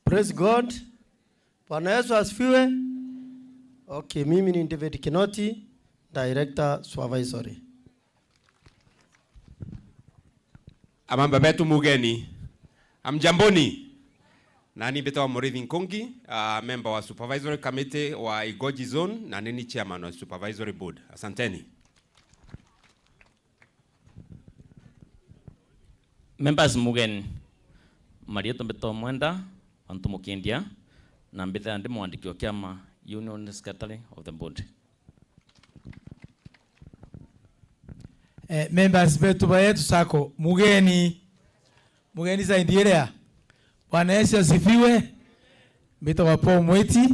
Praise God. Bwana Yesu asifiwe. Okay, mimi ni David Kinoti, Director Supervisory. Amamba betu mugeni. Amjamboni. Nani beta wa Murithi Nkungi, member wa Supervisory Committee wa Igoji Zone na nini chairman wa Supervisory Board. Asanteni. Members mugen Marieto mbeto mwenda antu mukindia na mbitha ndi mwandiki wa kiama Union Secretary of the Board. Members betu ba Yetu Sacco mugeni mugeni zaidi area. Bwana Yesu asifiwe. Mbito wa Paul Mweti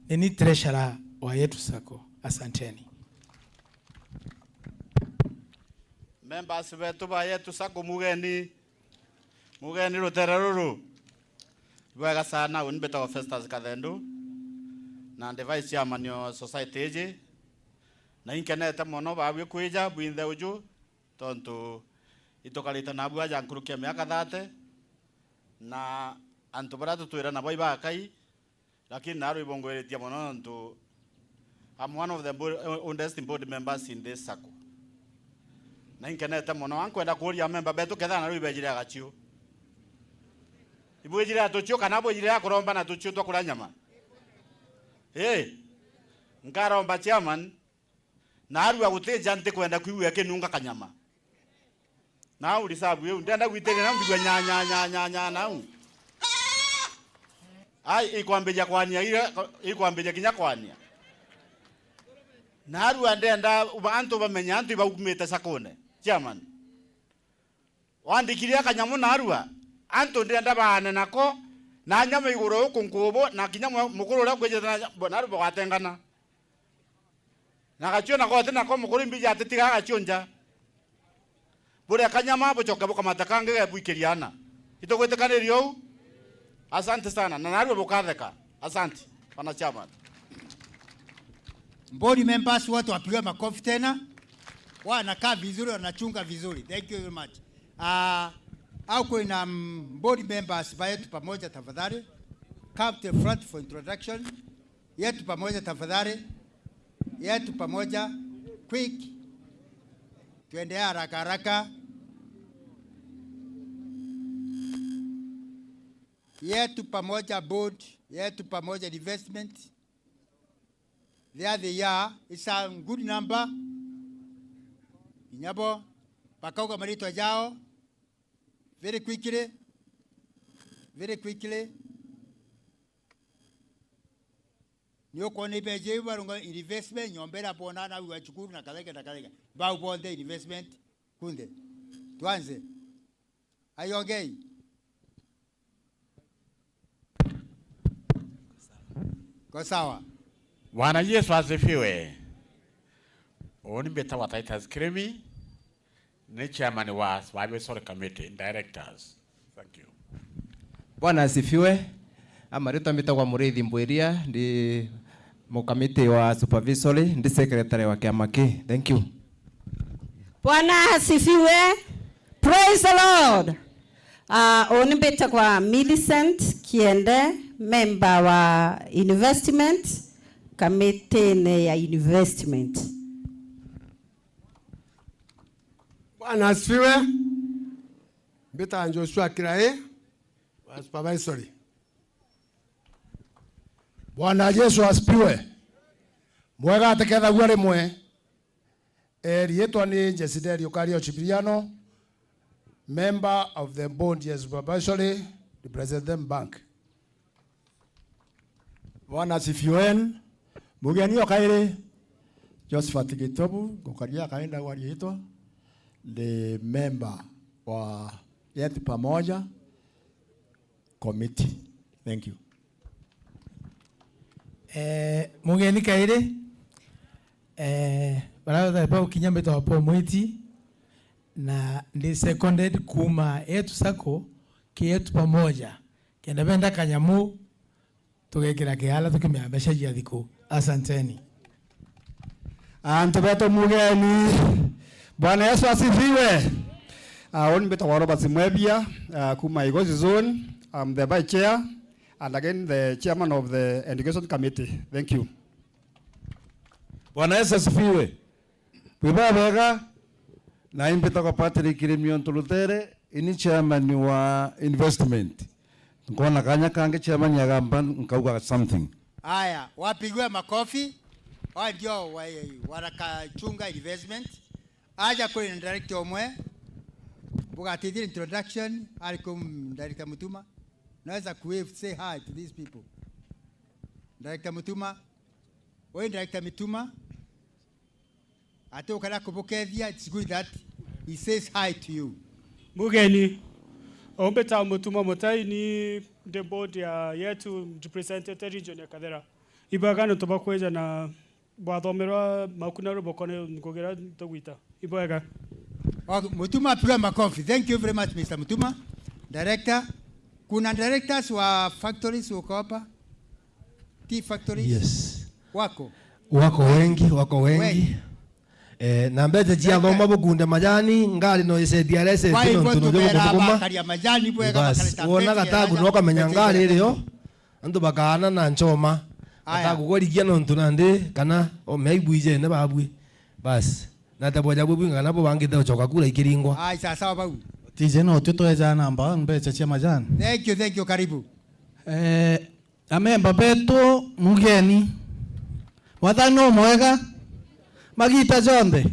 ni treasurer wa Yetu Sacco. Asanteni. Members betu ba Yetu Sacco mugeni mugeni rutere ruru wega sana unibeta wa Festus Kathendu na ndi vice chairman yo society eji na inkenete mono babwi kwija bwinthe uju tontu itukarite nabu aja nkurukia miaka 30 na antu baria tutwira nabo ibakai lakini naru ibongweretie mono ntu I'm one of the oldest board members in this circle. Na inkenete mono ankwenda kuria member betu ketha naru ibejire agachiu ibwijire tuchiu kana bwijire kuromba na tuchiu twakura nyama. Hey, nkaromba chairman na arua gutija nti kwenda kuigua kinunga kanyama. Na uri sabu eu ndenda gwiteria na ndigwa nya nya nya nya nya na. Ai ikwambeja kwania ile ikwambeja kinya kwania. Na arua ndenda antu bamenya antu ibaukumite sakone chairman. Wandikiria kanyamu na arua antu ndenda baane nako na nyama iguru ukunkubo na kinya mukuru uria kwijete na rubo gwatengana na gachio na gote nako mukuru mbija atetiga gachio nja buria kanyama bucoka bukamata kange gebwikiriana itugwitikanirio u. Asante sana na narwo bukatheka. Asante bana chama. Board members wote wapigiwe makofi tena. Wanakaa vizuri, wanachunga vizuri. Thank you very much. Au kuna board members yetu pamoja tafadhali. Come to the front for introduction. Yetu pamoja tafadhali. Yetu pamoja. Quick. Tuende haraka haraka. Yetu pamoja board, yetu pamoja investment. There they are. It's a good number. Inyabo pakauka marito jao. Very quickly. Very quickly. Nyoko ni beje barunga investment nyombera bona na wachukuru na kadhalika na kadhalika. Bao bonde investment kunde. Tuanze. Ayongei. Kwa sawa. Bwana Yesu asifiwe. Oni beta wa Titus Kremi ni chairman wa Supervisory Committee Directors. Thank you. Bwana asifiwe. Amarito mbita kwa Murithi Mbwiria ndi mukamiti wa supervisory ndi secretary wa kiama ki. Thank you. Bwana asifiwe. Praise the Lord. Oni mbita kwa Millicent Kiende, member wa investment committee ya investment. Bwana asifiwe. Mbita Joshua Kirae wa supervisory. Bwana Yesu asifiwe. Mwega ateketha gwa rimwe. Rietwa ni Jesiderio Kario Cipriano, member of the board ya supervisory, represent bank. Bwana asifiwe. Mugeni okaire Josephat Gitobu ngukaria kaenda gwa rietwa the member wa Yetu Pamoja committee. Thank you. Mugeni kaire baratha pa ukinya mbeta wa Paul Mwiti na ndi seconded kuma Yetu Sacco ki Yetu Pamoja kenda benda kanyamu tugekira kihala tukimea mbeca cia thiku. Asanteni. Antu beto mugeni. Bwana Yesu asifiwe. Oni mbeta wa Robert Simwebia, kuma Igoji Zone. I'm the vice chair. And again, the chairman of the education committee. Thank you. Bwana Yesu asifiwe. Bwibabega na imbita kwa Patrick Rimionto Lutere ini chairman wa investment. Nkona kanya kange chairman yagamba nkauga something. Haya, wapigiwe makofi. Hao ndio wanakachunga investment. Aja kuri na director omwe bugatithire introduction alikum director Mutuma. Naweza kuwave say hi to these people. Director Mutuma. Wewe director Mutuma. Ate ukala kubukethia, it's good that he says hi to you. Mugeni ombeta Mutuma Mutai ni the board ya yetu representative region ya Kathera ibagano tobakweja na bwathomerwa makuna rubokone ngogera togwita ibwega. Okay, Mutuma apiga makofi. Thank you very much Mr. Mutuma. Director, kuna directors wa factories wako hapa? Tea factories? Yes. Wako? Wako wengi, wako wengi. Wengi. Na mbete jia thoma bukunde majani ngali no isedia rese Kwa tino hivyo ntuno tubera kuma bakaria majani bwega bakaleta wona mbete gatagu ya no kamenya mbete ngali ya rio andu bakana na nchoma Aya. gatagu gorigia no ntu nandi kana o meibwije ne babwe bas na tabwa bwe bwinga nabo bangite uchoka kura ikiringwa. Ai sawa sawa bau. Tije no tutoeja namba mbecha cia majani. Thank you, thank you, karibu. Amemba betu mugeni. Wathano mwega magita jonthe.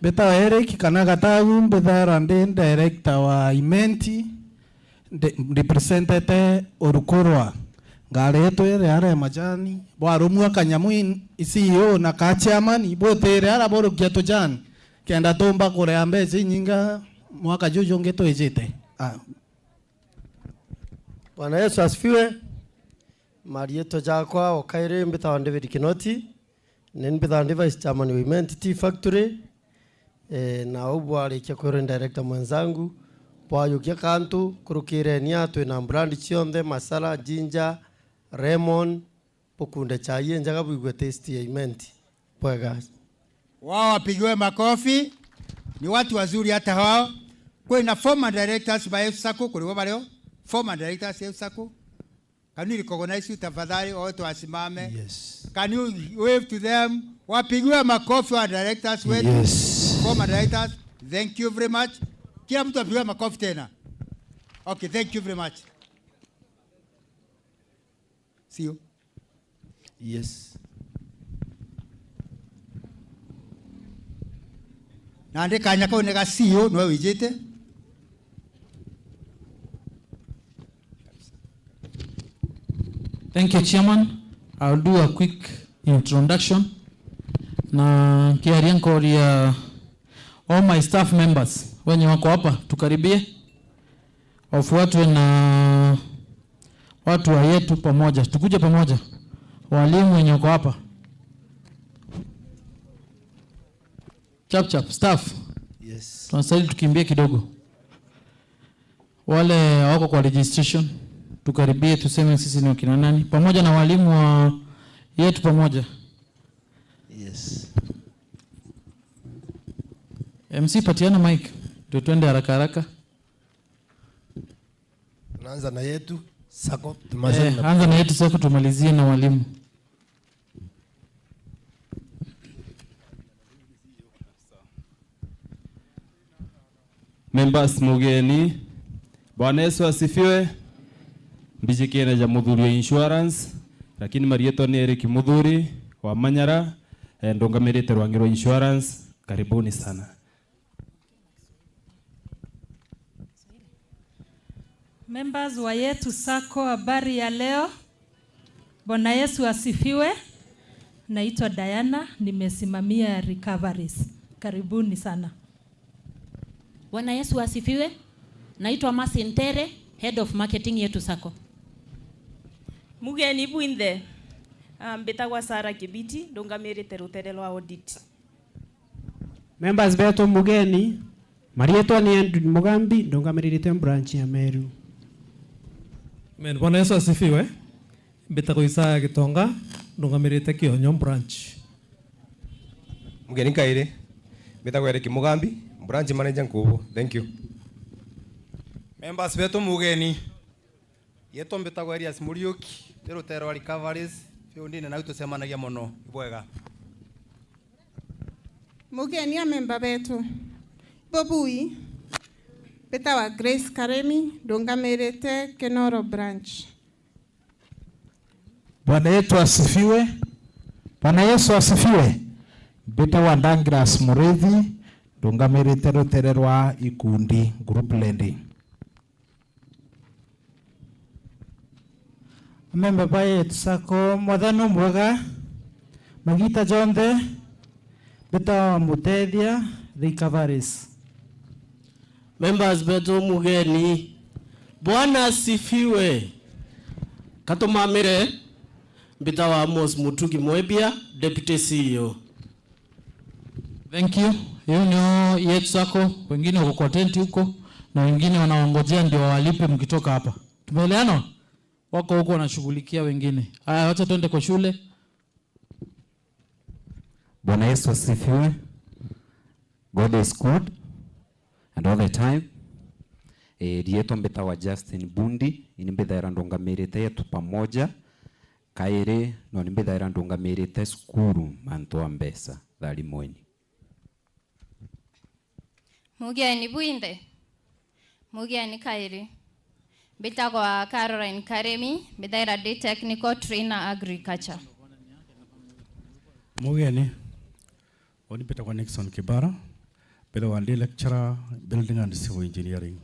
Beta Eric kana gatagu mbethara ndi director wa Imenti representete Orukurwa. Ngaretwo ere are majani bwarumua kanyamu CEO na ka chairman bwetere ara borukia tujani kenda tumba kurea mbeca inyinga mwaka juju ngi twijite. Bwana Yesu asifiwe. Marieto jakwa okaire mbita wa David Kinoti ni mbita ndi vice chairman wa Imenti Tea Factory. Na ubwo arikia kwira director mwenzangu bwayukia kantu kurukire nia twina brand cionthe masala ginger lemon bukunde chai njaga buigwe taste ya Imenti bwega. Wao wapigiwe makofi, ni watu wazuri hata hao. Kwina former directors ba Yesu Sacco kuri bo bareo former directors Yesu Sacco. Can you recognize you tafadhali wote wasimame? Yes. Can you wave to them? Wapigiwe makofi wa directors wetu. Yes. Former directors, thank you very much. Kila mtu apigiwe makofi tena. Okay, thank you very much. See you. Yes. Na ndi kanya kau ni ga CEO niwe wijite. Thank you, Chairman. I'll do a quick introduction. Na kiaria nkoria all my staff members wenye wako hapa tukaribie, wafuatwe na watu wa yetu pamoja, tukuje pamoja, walimu wenye wako hapa, chap chap staff. Yes. Tunastahili tukimbie kidogo. Wale wako kwa registration tukaribie, tuseme sisi ni wakina nani, pamoja na walimu wa yetu pamoja. Yes. MC patiana mic ndio twende haraka haraka. Tunaanza na yetu Sacco, tumalizie na Anza na yetu Sacco tumalizie na walimu. Members mugeni, Bwana Yesu asifiwe. Mbijikene ja Muthuri wa insurance, lakini marieto ni Eric Muthuri wa Manyara, ndungamirite Rwangiro Insurance. Karibuni sana. Members wa yetu Sacco, habari ya leo. Bwana Yesu asifiwe. Naitwa Diana, nimesimamia recoveries. Karibuni sana. Bwana Yesu asifiwe. Naitwa Mercy Ntere, Head of Marketing yetu Sacco. Mugeni bwinthe. Mbitagwa Sara Kibiti, ndungamirite rutere rwa audit. Members betu mugeni, marietwa ni Andrew Mugambi, ndungamirite branch ya Meru. Amen. Bwana Yesu asifiwe. Mbitagwa Isaya Gitonga, ndungamirite Kionyo branch. Mugeni kaire. Mbitagwa Eric Mugambi, branch manager Nkubu. Thank you. Members betu mugeni. Yeto mbetagwo Elias Muriuki ndi rutero wa recoveries fiundine na tucemanagia muno ibwega. Mugeni amemba betu bobui betawa Grace Karemi ndungamirite Kenoro branch. Bwana yetu asifiwe. Bwana Yesu asifiwe. Mbetawa Douglas Murithi ndungamirite rutere rwa ikundi group lending. Memba baye tusako mwathano mwega magita jonthe betawa mutethia recoveries. Members betu mugeni, Bwana asifiwe. Katumamire mbitawa Amos Mutugi Mwebia, Deputy CEO. Thank you. Hiyo ndio yetu sako, wengine wako kwa tenti huko na wengine wanaongojea ndio walipe mkitoka hapa. Tumeelewana? Wako huko wanashughulikia wengine. Haya, wacha twende kwa shule. Bwana Yesu asifiwe. God is good and all the time. Rieto mbetawa Justin Bundi, ini mbithaira ndungamirite yetu pamoja. Kairi no ni mbithaira ndungamirite cukuru mantu wa mbeca tharimweni. Mugeni bwinthe. Mugeni kairi. Mbitagwa Caroline Karemi, mbithaira ndi technical trainer agriculture. Mugeni oni mbitagwa Nixon Kibara, mbitagwa ndi lecturer building and civil engineering.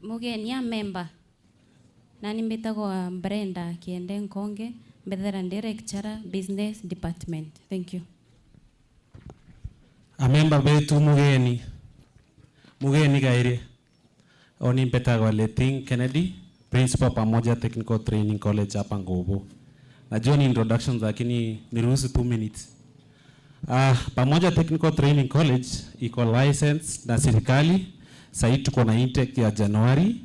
Mugeni ya member nani mbitagwa Brenda Kiende Nkonge, mbithaira ndi lecturer business department. Thank you. Amemba betu mugeni. Mugeni kairi. Oni mbetagwa Leting Kennedy, principal Pamoja Technical Training College hapa Ngobo. Najua ni introductions lakini niruhusu 2 minutes. Pamoja Technical Training College iko license na serikali. Sasa tuko na intake ya Januari.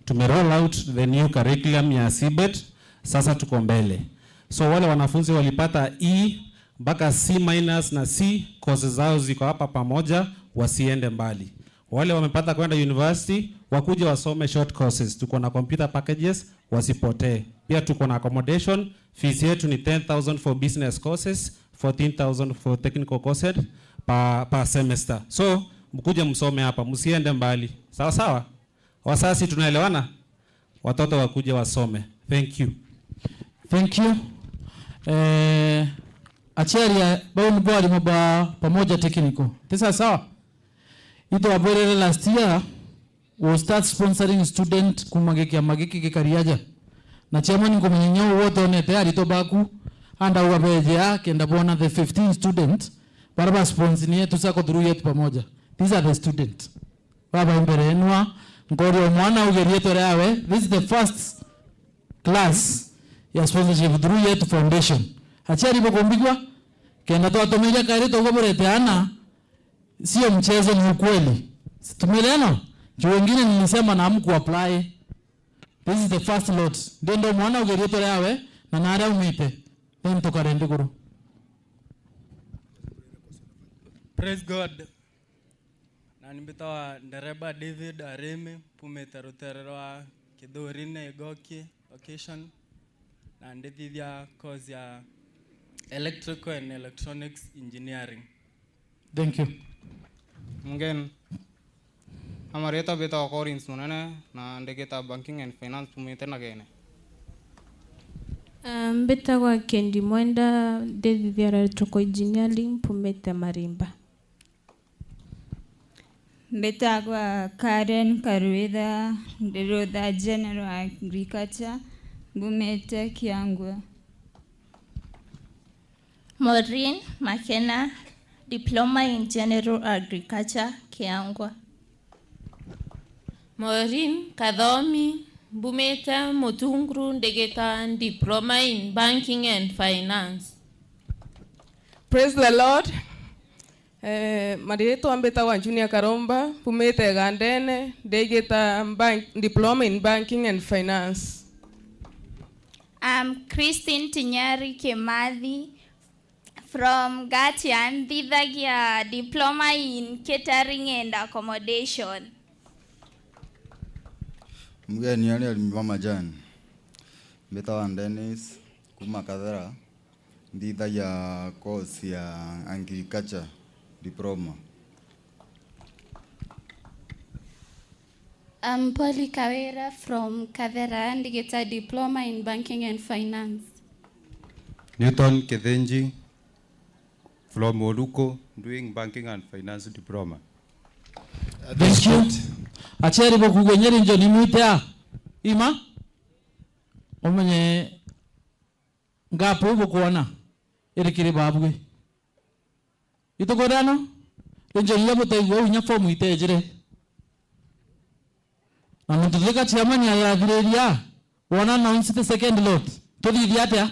Tume roll out the new curriculum ya CBET. Sasa tuko mbele. So wale wanafunzi walipata E mpaka C minus na C, courses zao ziko hapa Pamoja, wasiende mbali. Wale wamepata kwenda university wakuje wasome short courses. Tuko na computer packages, wasipotee. Pia tuko na accommodation. Fees yetu ni 10,000 for business courses, 14,000 for technical courses per semester. So mkuje msome hapa, msiende mbali. Sawa sawa? Wasasi tunaelewana? Watoto wakuje wasome. Thank you. Thank you. Achiaria bao ni mba Pamoja Technical. Tisa sawa? Ito aborere last year we'll start sponsoring student kumageki amageki kikariaja. Na chairman ngomenyo wote one tayari to baku anda uwabeje kenda bona the 15 student baraba sponsor ni yetu sako through yetu pamoja. These are the student. Baba imbere enwa ngori mwana ugerieto yawe. This is the first class ya sponsorship through yetu foundation. Achiari bokombigwa kenda to atomeja kairito ugoboreteana. Sio mchezo, ni ukweli. Tumeelewana? Juu wengine nilisema na hamku apply. This is the first lot. Ndio ndio mwana ugerieto yawe na nara umite. Then tukarende guru. Praise God. Na nimbitawa Ndereba David Aremi pumite rutere rwa Kithurine Igoki location na ndithithia course ya Electrical and Electronics Engineering. Thank you. Mungen amareta beta Collins munene na ndegeta Banking and Finance pumite na gene. Mbetagwa Kendi Mwenda ndithithia Electrical Engineering pumite Marimba. Mbetagwa Karen Karuitha ndirutha General Agriculture mbumite Kiangwa. Maureen Makena, Diploma in General Agriculture, Kiangwa. Maureen Kathomi, mbumite Mutunguru ndigita Diploma in Banking and Finance. Praise the Lord. Marĩtwa mbĩtagwa Junior Karomba, mbumĩte Gandene, ndigita Diploma in Banking and Finance. I'm Christine Tinyari Kimathi from Gatian, thithagia Diploma in Catering and Accommodation. Mgeni aria arimi ba majani mbitawa Dennis kuma Kathera, nthithagia course ya agriculture diploma. I'm Polly Kawera from Kathera and get a diploma in banking and finance. Newton Kethenji from Oluko, doing banking and finance diploma. Thank you. Acheri bokugwenyeri njo nimwite a ima omenye ngapo bokuona irikiri babwe itukorano njo niya butaigwa unya form itejire na muntu thika chairman ayathiriria wona announce the second lot tuthithia atia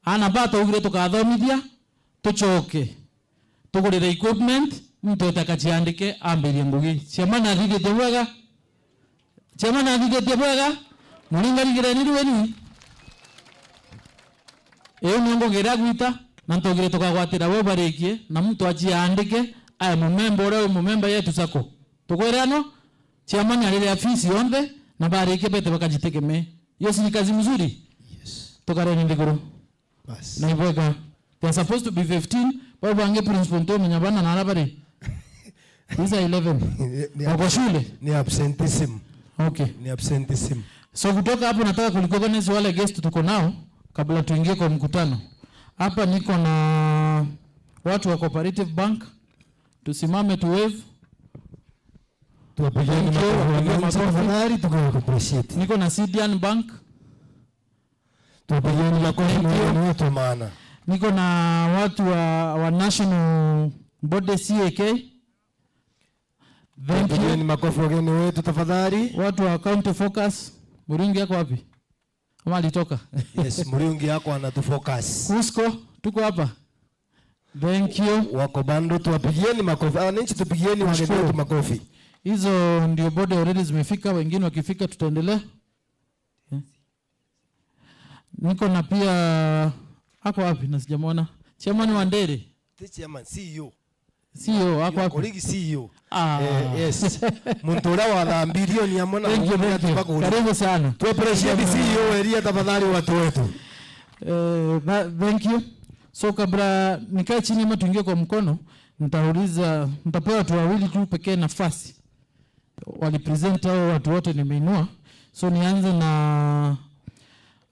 ana ba taugire tukathomithia tucoke tugurire equipment mtu atakachiandike ambirie ngugi. Chairman athithĩtie bwega, chairman athithĩtie bwega, muringarigire ni rweni iyo ni ngugi ira gwita na ntugire tukagwatira we barikie na mtu achiandike aya mumemba uria mumemba yetu sako tukwirano chairman arire afisi yonthe na barikie bete bakajitegemee. Hiyo si kazi mzuri? Yes. Tukareni ndiguru bas na ibwega. They are supposed to be 15 babo bange principal nto nyabana na arabari. These are 11. Wako shule? Ni absenteeism. Okay. Ni absenteeism. So kutoka hapo nataka kurecognize wale guest tuko nao kabla tuingie kwa mkutano. Hapa niko na watu wa Cooperative Bank. Tusimame tu wave. Tuwapigieni makofi tafadhali, tukawa-appreciate. Niko na Sidian Bank. Tuwapigieni makofi wetu maana. Niko na watu wa National Body CAK. Thank you. Ni makofi wageni wetu tafadhali. Watu wa County Focus. Murungi yako wapi? Ama alitoka? Yes, Murungi yako anatufocus. Cusco, tuko hapa. Thank you. Wako bando, tuwapigieni makofi. Wananchi tupigieni wageni wetu makofi. Hizo ndio body already zimefika, wengine wakifika tutaendelea. Yeah. Niko na pia ako wapi na sijamwona. Chairman wa Ndere. The chairman CEO. CEO ako wapi? Colleague CEO. Ah. Yes. Muntu uria wa thambirio ni amona. Thank you, thank you. Karibu sana. Tu appreciate CEO Elia tafadhali watu wetu. Thank you. So kabla nikae chini ama tuingie kwa mkono, nitauliza, nitapewa watu wawili tu pekee nafasi. Walipresent hao watu wote nimeinua. So nianze na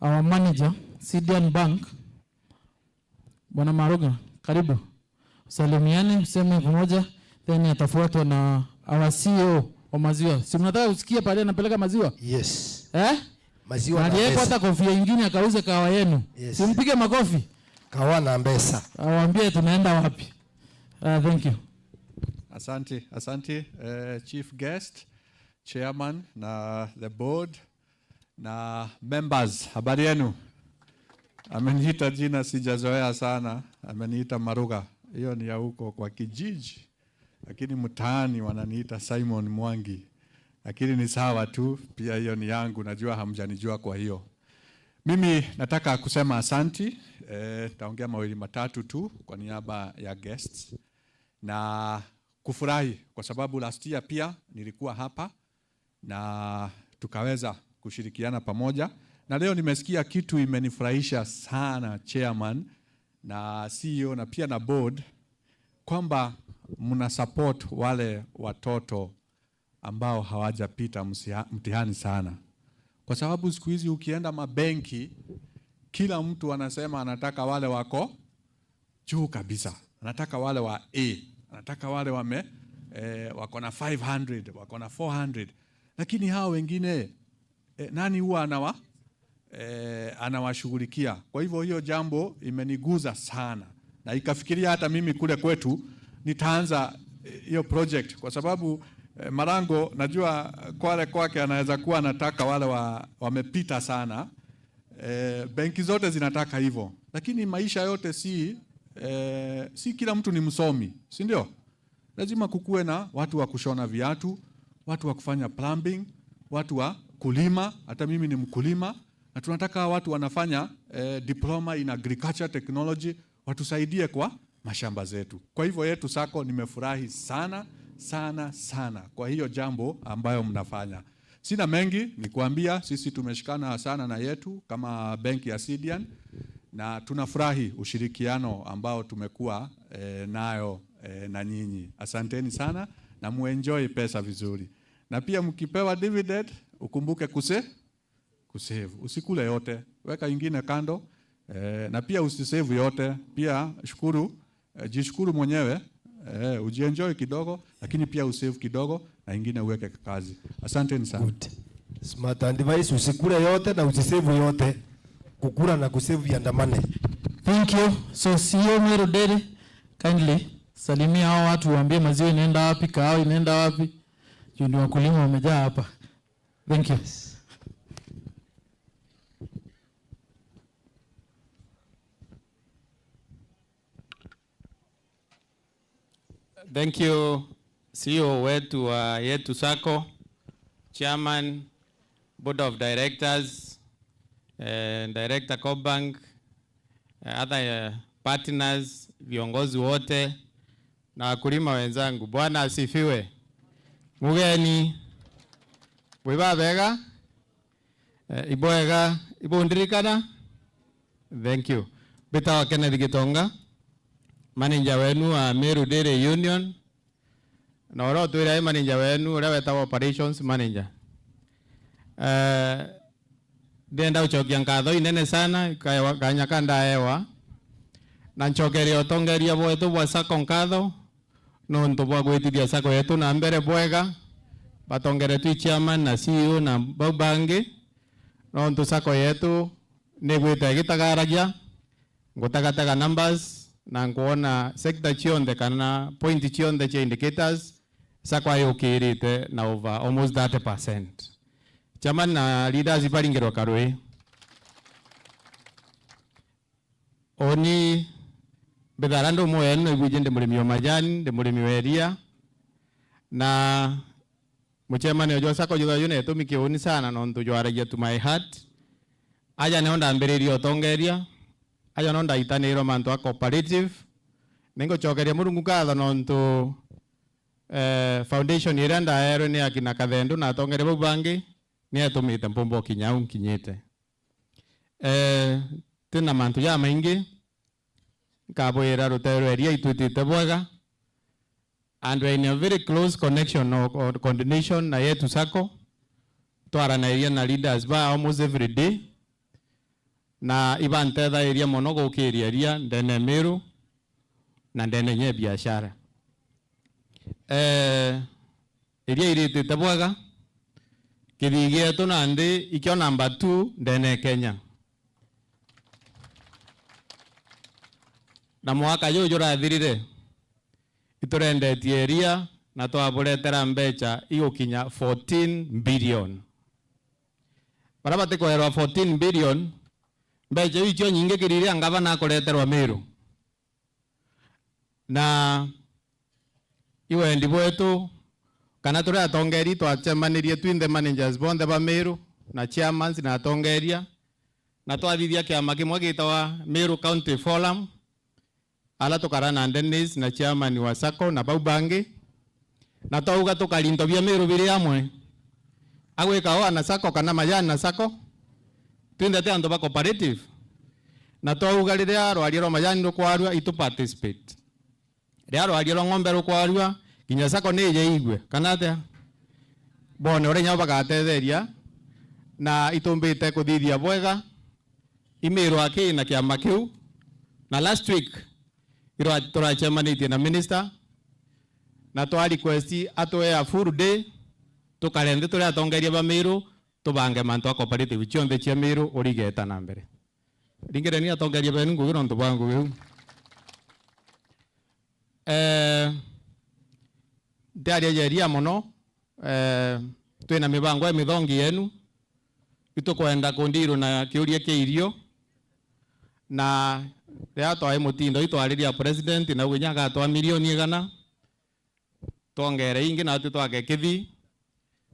our manager Sidian Bank. Bwana Maruga, karibu. Salimiane, useme pamoja, then atafuatwa na our CEO wa maziwa. Si mnataka kusikia pale anapeleka maziwa? Yes. Eh? Maziwa na pesa. Hata kofia nyingine akauze kahawa yenu. Yes. Simpige makofi. Kahawa na mbesa. Awaambie tunaenda wapi. Thank you. Asante, asante chief guest, chairman na the board na members. Habari yenu? Ameniita jina sijazoea sana, ameniita Maruga. Hiyo ni ya huko kwa kijiji. Lakini mtaani wananiita Simon Mwangi. Lakini ni sawa tu, pia hiyo ni yangu, najua hamjanijua kwa hiyo. Mimi nataka kusema asanti, taongea mawili matatu tu kwa niaba ya guests na kufurahi kwa sababu last year pia nilikuwa hapa na tukaweza kushirikiana pamoja. Na leo nimesikia kitu imenifurahisha sana chairman na CEO na pia na board kwamba mna support wale watoto ambao hawajapita mtihani sana. Kwa sababu siku hizi ukienda mabenki kila mtu anasema anataka wale wako juu kabisa. Anataka wale wa A, anataka wale wame wako na 500, wako na 400. Lakini hao wengine nani huwa anawashughulikia? Kwa hivyo hiyo jambo imeniguza sana. Na ikafikiria hata mimi kule kwetu nitaanza hiyo project kwa sababu Marango najua kwale kwake anaweza kuwa anataka wale wamepita sana. Benki zote zinataka hivyo. Lakini maisha yote si kila mtu ni msomi, si ndio? Lazima kukue na watu wa kushona viatu, watu wa kufanya plumbing, watu wa kulima. Hata mimi ni mkulima na tunataka watu wanafanya diploma in agriculture technology watusaidie kwa mashamba zetu. Kwa hivyo yetu sako nimefurahi sana sana sana kwa hiyo jambo ambayo mnafanya. Sina mengi, ni kuambia sisi tumeshikana sana na yetu kama benki ya Sidian na tunafurahi ushirikiano ambao tumekuwa nayo na nyinyi. Asanteni sana na muenjoy pesa vizuri, na pia mkipewa dividend ukumbuke kusave, usikule yote, weka ingine kando na pia usisave yote, pia shukuru, jishukuru mwenyewe, ujienjoy kidogo, lakini pia usave kidogo na ingine uweke kazi. Asanteni sana. Good. Smart advice, usikule yote na usisave yote. Kukula na kusave viandamane. Thank you. So CEO Meru Dairy, kindly salimia hao watu, waambie maziwa inaenda wapi, kahawa inaenda wapi. Juu ni wakulima wamejaa hapa. Thank you. Thank you CEO wetu wa Yetu Sacco, Chairman, Board of Directors, Director Cobank, other partners, viongozi wote na wakulima wenzangu. Bwana asifiwe. Mugeni bwibabega iboega ibundirikana. Thank you. Bitawa Kenneth Gitonga, manager wenu wa Meru Dairy Union, na ora twira manager wenu uria wetagwo operations manager. Ndenda uchokia nkatho inene sana kanya kandaewa na nchokeria utongeria bwetu bwa Sacco nkatho nontu bwa gwitithia Sacco yetu na mbere bwega batongeretwe chairman na CEO na bau bangi nontu Sacco yetu ni gwita gitagaragia ngutagataga numbers na nkuona sector chionthe kana point chionthe chia indicators Sacco ayukirite na over almost 30%. Chairman na leaders ibaringirwa karui oni bethara ndu mwene igwije ndi murimi wa majani ndi murimi wa iria na muchairman ojo Sacco jutha yune etumi kiuni sana nontu jwaragia to my heart aja nio ndambiririe utongeria aja no ndaitanirwo mantu a cooperative ningucokeria Murungu ngatho nontu foundation iria ndaerwe ni akina Kathendu na atongeria bau bangi ni etumite mpumbo kinya au nkinyite tina mantu ya maingi nkabwira rutero iria itwitite bwega and we're in a very close connection or coordination na Yetu Sacco twaranairia na leaders ba almost every day na ibantetha iria mono gukiria iria ndene Meru na ndene nye biashara iria iritite bwega kithii gietu na ndi ikio number 2 ndene Kenya na mwaka juu jurathirire iturendetie iria na twaburetera mbeca igukinya 14 billion bara batikwerwa 14 billion mbeca icio nyingi kiriria ngavana akureterwa Meru na iwendi bwetu kana turi atongeri twacemanirie twinthe managers bonthe ba Meru na chairmans na atongeria na twathithia kiama kimwe gitawa Meru County Forum ala tukarana Dennis na chairman wa Sacco na bau bangi na twauga tukarinto bia Meru biri amwe agwika o na Sacco kana majani na Sacco twinthe ti andu ba cooperative na twauga riria rwaria rwa majani rukwarua itu participate riria rwaria rwa ng'ombe rukwarua nginya Sacco ni yeigwe kana atia bone uria nyao bagatetheria na itumbite kuthithia bwega imirwo aki na kiama kiu na last week turacemanĩtie na minister na twa request atwe a full day tukare nthi turi atongeria ba Meru tubange mantu a cooperative cionthe cia Meru urigeta na mbere ringireni atongeria benu ngugi nontu bwa ngugi ndiaria jeria muno twina mibango ya mithongi yenu itukwenda kundiru na kiuria kia irio na ria twai mutindo itwariria president na gwinya agatwa milioni igana twongere ingi na twake kithi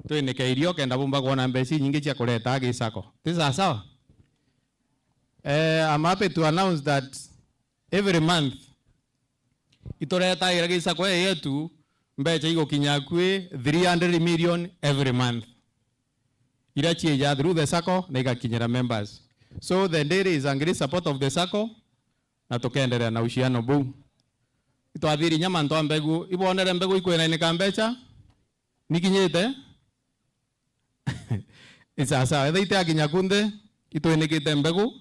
twinike irio kenda bumba kuona mbeca nyingi cia kureta gicako ti sawa. I'm happy to announce that every month ituretagira gicako yetu mbeca igukinya kwi 300 million every month. Iria ciija through the sacco na igakinyira members. So the dairy is in great support of the sacco na tukenderea na uciano buu. Itwathiri nyama ntwa mbegu ibonere mbegu ikwinainika mbeca nikinyite isasawa etha iteakinya kunthe itwinikite mbegu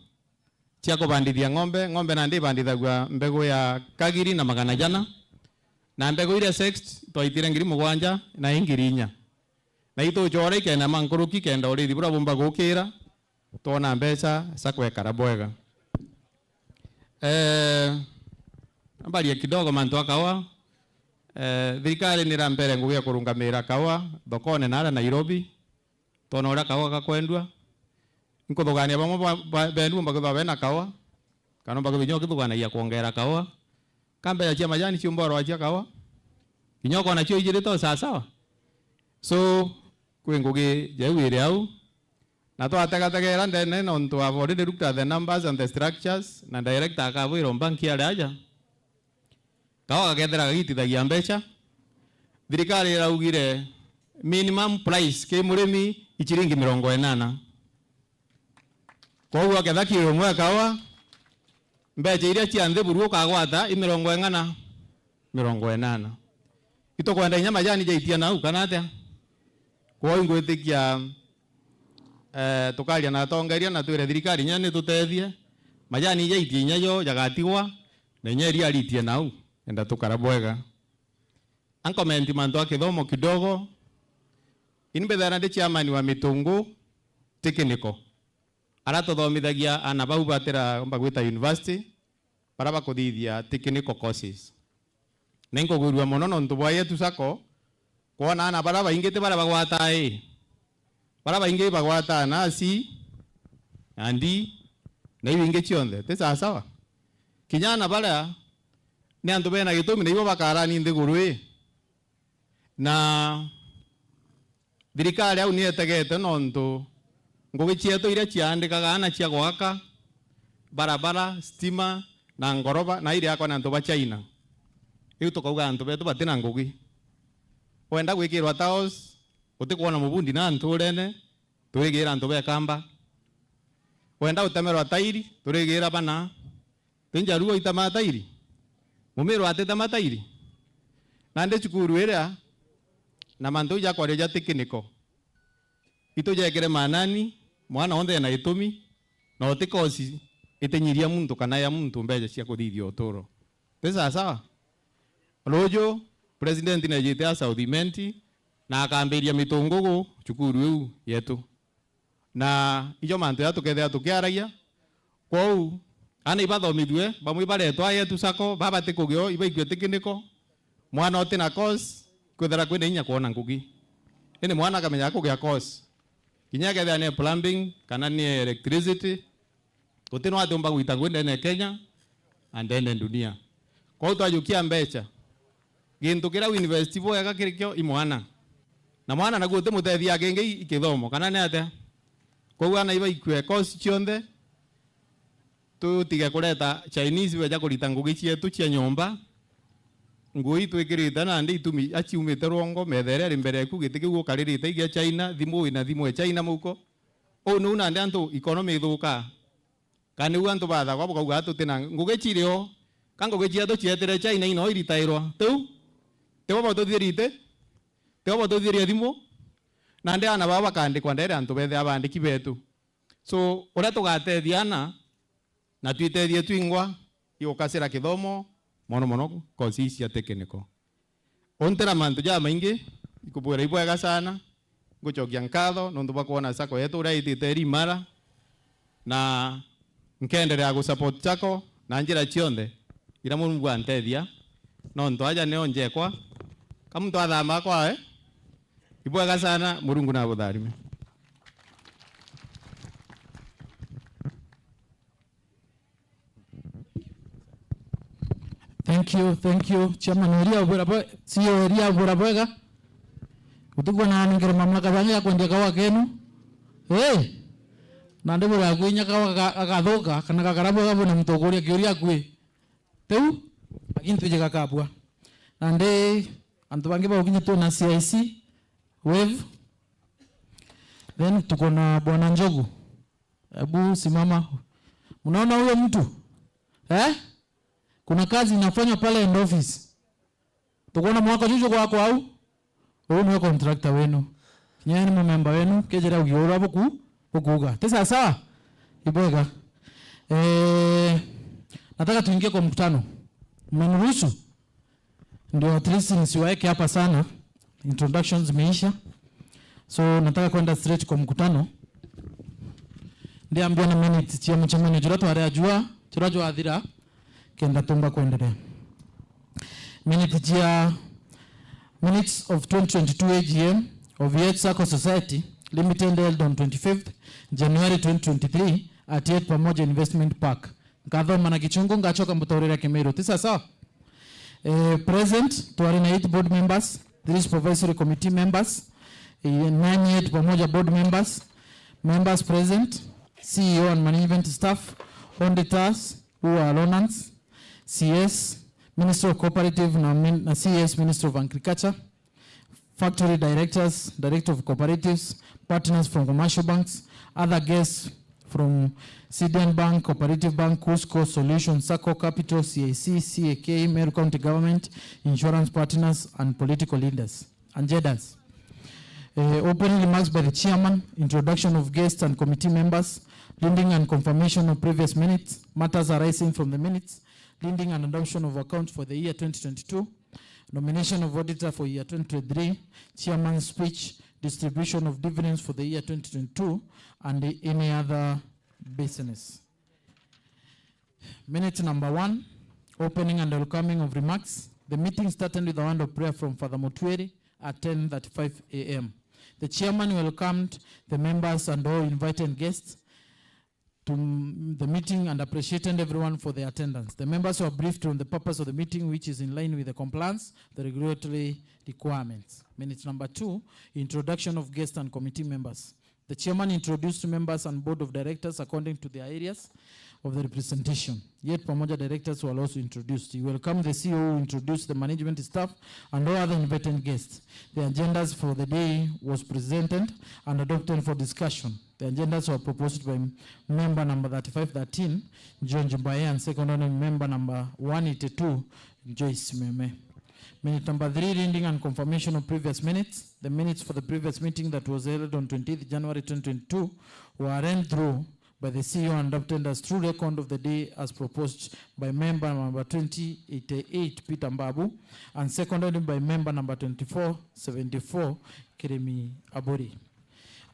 cia kubandithia ng'ombe. Ng'ombe nandi ibandithagua mbegu ya kagiri na magana jana na mbegu iria sexed twaitire 7,000 na 4,000 na ituchora ikena mankuruki kenda urithi buria bumba gukira twona mbeca cia kwekara bwega. Ambarie kidogo mantu akawa thirikari ni rampere ngugi ya kurungamira kawa thokone nara Nairobi tona uria kawa gakwendua nkuthugania bamwe bendu mbagithwa bena kawa kana mbagithinya ukithuganagia kuongera kawa kambe chia majani chiumboro chia kawa kinya ukona chio ijirite sawa. So kwi ngugi jewire au na twategategera ndene nontu I've already looked at the numbers and the structures na director akabwirwo banki aria aja kawa gakethera gagitithagia mbeca. Thirikari iraugire minimum price ki murimi ichiringi 80. Koguo aketha kiro mwe kawa mbeca iria cia nthi buru ukagwata i 80 80. Itokwenda inya majani jaitia nau kana atia. Koguo ingwitikia tukaria na atongoria na twire thirikari inya ni tutethie majani jaitie inya yo jagatigwa na inya iria ritie nau enda tukara bwega. Ankomenti mantu akithomo kidogo inbethera ndi chairman wa mitungu technical ara tuthomithagia ana bau batira mbagwita university bara bakuthithia technical courses. Ningugurua muno nontu bwa yetu sako kuona ana bara baingi ti bara bagwata i bara baingi bagwata na C na D na iu ingi cionthe ti sawa. Kinyana bara ni andu bena gitumi na ibo bakarani nthiguru i na thirikari au nietegete nontu ngugi cietu iria ciandikaga ana cia gwaka barabara stima na ngoroba na iria akwa na andu ba China iu tukauga andu betu batina ngugi wenda gwikirwa taos utikuona mubundi na anturene turigira andu bekamba wenda utemerwa tairi turigira bana tinjaruo itama tairi mumiru atete matairi na ndi cukuru iria na mantu ja kwaria ja technical itujekere manani mwana onthe na itumi na utikosi itinyiria muntu kana ya muntu mbeca cia kuthithia uturo ti sawa. Ruju president nejite a South na akambiria mitungugu cukuru iu yetu na ijo mantu ya tukethea tukiaragia kwou ana ibathomithue bamwe baretwa yetu sako babati kugio ibaikue technical mwana utina course kwithira kwina inya kuona ngugi ini mwana akamenya kugia course kinya kethea ni plumbing kana ni electricity gutino atumba gwita ngwende Kenya and then dunia. Kwa twajukia mbeca gintu kira university bwega kirikio imwana na mwana naguo timutethia kingi ikithomo kana ni atia. Koguo ana ibaikue course cionthe tutige kureta Chinese weja kurita ngugi cietu cia nyumba ngui twikirite na ndi itumi aciumite rwongo methere ari mbere yaku giti kiu ukaririte igia China thimu ina thimu ya China muko ou nu na ndi antu economy ithuka kana niu antu bathagwa bukauga tutina ngugi cirio ka ngugi ciatu cietire China ino iritairwa tiu tibo batuthirite tibo batuthirie thimu na ndi ana bao bakandikwa ndere antu bethe abandiki betu. So uria tugatethiana na twitethie twingwa igukacira kithomo mono mono kosi cia technical ontera mantu ja maingi ikubwira ibwega sana nguchokia nkatho nondu bakuona sako yetu uria itite rimara na nkenderea gusupport chako na njira cionthe ira Murungu antethia nontu aja nio njekwa kamuntu athama kwae ibwega sana Murungu na gutharime. Thank you, thank you. Chairman Eria Bwera, CEO Eria Bwera Bwega. Utukwa na ningere mamlaka bangi ya kwendia kawa kenu. Hey! Na ndi bwera kwinya kawa agathuka kana kakara bwega buna mtogoria kiuria kwi. Teu lakini tuje kakabwa. Na ndi antu bangi ba ukinya tu na CIC Wave. Then tuko na Bwana Njogu. Hebu simama. Mnaona huyo mtu? Eh? Kuna kazi inafanywa pale end office. Tuko na mwaka juju kwako au? Huyu ni contractor wenu. Nyani ni member wenu kejera ugiora buku bukuga. Tesa sawa? Ibwega. Nataka tuingie kwa mkutano. Mmeniruhusu? Ndio at least nisiwaeke hapa sana. Introductions zimeisha. So nataka kwenda straight kwa mkutano. Ndiambia na minutes chia mchamani jura tware ajua, jura jua adhira kenda tumba kuendelea. Minutes chia minutes of 2022 AGM of Yet Sacco Society Limited held on 25th January 2023 at Yet Pamoja Investment Park. Ngathoma na Gichungu ngachoka mbutorera Kimiru. Tisa sawa? Present twari na 8 board members, 3 supervisory committee members, 9 Yet Pamoja board members, members present, CEO and management staff, auditors who are Lonans, CS, Minister of Cooperative na CS, Minister of Agriculture, factory directors, director of cooperatives, partners from commercial banks, other guests from CDN Bank, Cooperative Bank, Cusco, Solution, Sacco Capital, CAC, CAK, Meru County Government, insurance partners, and political leaders, and JEDAs. Opening remarks by the chairman, introduction of guests and committee members, reading and confirmation of previous minutes, matters arising from the minutes, reading and adoption of accounts for the year 2022, nomination of auditor for year 2023, chairman's speech, distribution of dividends for the year 2022, and any other business. Minute number 1, opening and welcoming of remarks. The meeting started with a round of prayer from Father Mutweri at 10:35 a.m. The chairman welcomed the members and all invited guests to the meeting and appreciated everyone for their attendance. The members were briefed on the purpose of the meeting, which is in line with the compliance, the regulatory requirements. Minute number 2, introduction of guests and committee members. The chairman introduced members and board of directors according to their areas of the representation. Yet Pamoja directors were also introduced. He welcomed the CEO who introduced the management staff and all other invited guests. The agendas for the day was presented and adopted for discussion. The agendas were proposed by member number 3513, John Jumbaye, and seconded by member number 182, Joyce Meme. Minute number 3, reading and confirmation of previous minutes. The minutes for the previous meeting that was held on 20th January 2022 were read through by the CEO and adopted as true record of the day as proposed by member number 2088, Peter Mbabu, and seconded by member number 2474, Keremi Abori.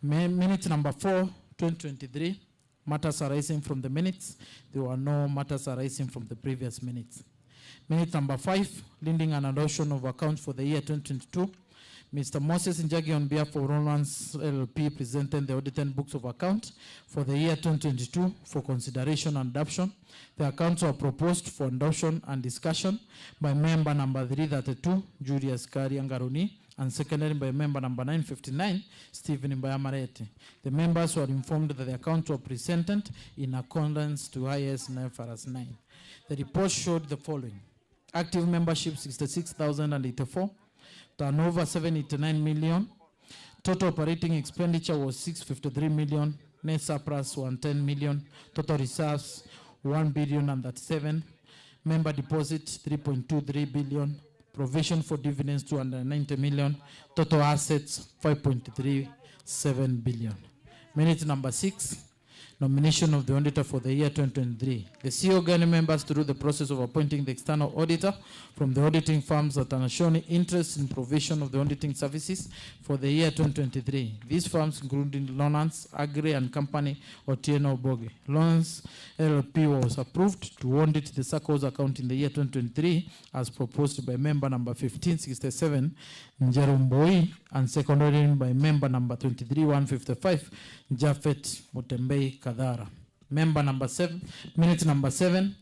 Minute number 4, 2023, matters arising from the minutes. There were no matters arising from the previous minutes. Minute number 5, lending and adoption of accounts for the year 2022. Mr. Moses Njagi on behalf of Roland's LLP presented the audited books of account for the year 2022 for consideration and adoption. The accounts were proposed for adoption and discussion by member number 332, Julius Kariangaruni, and seconded by member number 959, Stephen Mbayamarete. The members were informed that the accounts were presented in accordance to IAS 9 9. The report showed the following. Active membership 66,084, turnover 789 million, total operating expenditure was 653 million, net surplus 110 million, total reserves 1 billion and 37, member deposit 3.23 billion, provision for dividends 290 million, total assets 5.37 billion. Minute number 6, nomination of the auditor for the year 2023. The CEO guided members through the process of appointing the external auditor from the auditing firms that are shown interest in provision of the auditing services for the year 2023. These firms including Lonans, Agri and Company, Otieno Oboge. Lonans LLP was approved to audit the SACCO's account in the year 2023 as proposed by member number 1567, Njerumboi, and seconded by member number 23155, Jafet Mutembei Kadhara. Member number 7, minute number 7,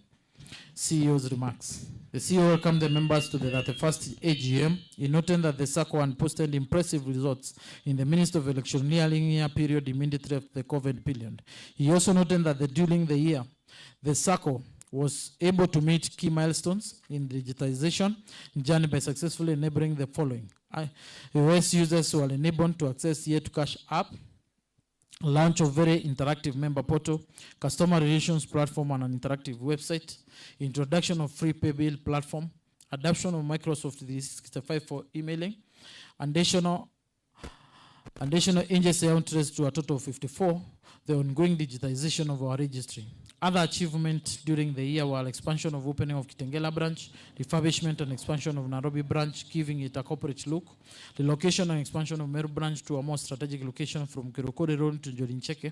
CEO's remarks. The CEO welcomed the members to the 31st AGM. He noted that the SACCO had posted impressive results in the midst of electioneering year period immediately after the COVID period. He also noted that during the year, the SACCO was able to meet key milestones in digitization journey by successfully enabling the following. iOS users were enabled to access Yetu Cash app. Launch of very interactive member portal, customer relations platform and an interactive website, introduction of free pay bill platform, adoption of Microsoft 365 for emailing, additional agency entries to a total of 54, the ongoing digitization of our registry. Other achievements during the year were expansion of opening of Kitengela branch, refurbishment and expansion of Nairobi branch, giving it a corporate look, relocation and expansion of Meru branch to a more strategic location from Kirokore Road to Jorincheke.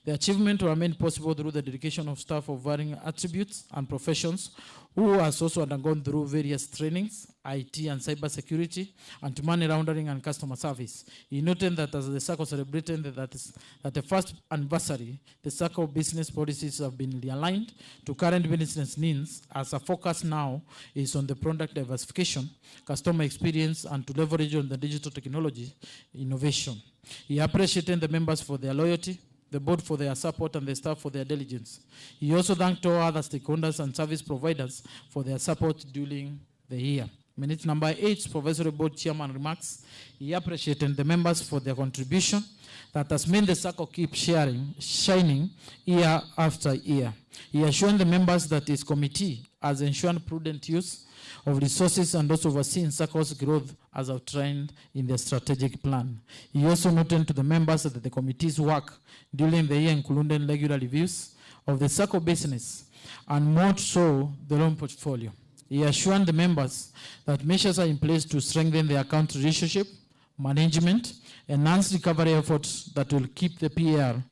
The achievement were made possible through the dedication of staff of varying attributes and professions who has also undergone through various trainings, IT and cyber security, anti-money laundering and customer service. He noted that as the SACCO celebrated that the first anniversary, the SACCO business policies have been realigned to current business needs, as a focus now is on the product diversification, customer experience, and to leverage on the digital technology innovation. He appreciated the members for their loyalty, the board for their support, and the staff for their diligence. He also thanked all other stakeholders and service providers for their support during the year. Minute number 8, Supervisory Board Chairman remarks. He appreciated the members for their contribution that has made the SACCO keep shining year after year. He assured the members that his committee has ensured prudent use of resources and also overseen SACCO's growth as outlined in the strategic plan. He also noted to the members that the committee's work during the year included regular reviews of the SACCO business and more so the loan portfolio. He assured the members that measures are in place to strengthen the account relationship, management, enhance recovery efforts that will keep the PAR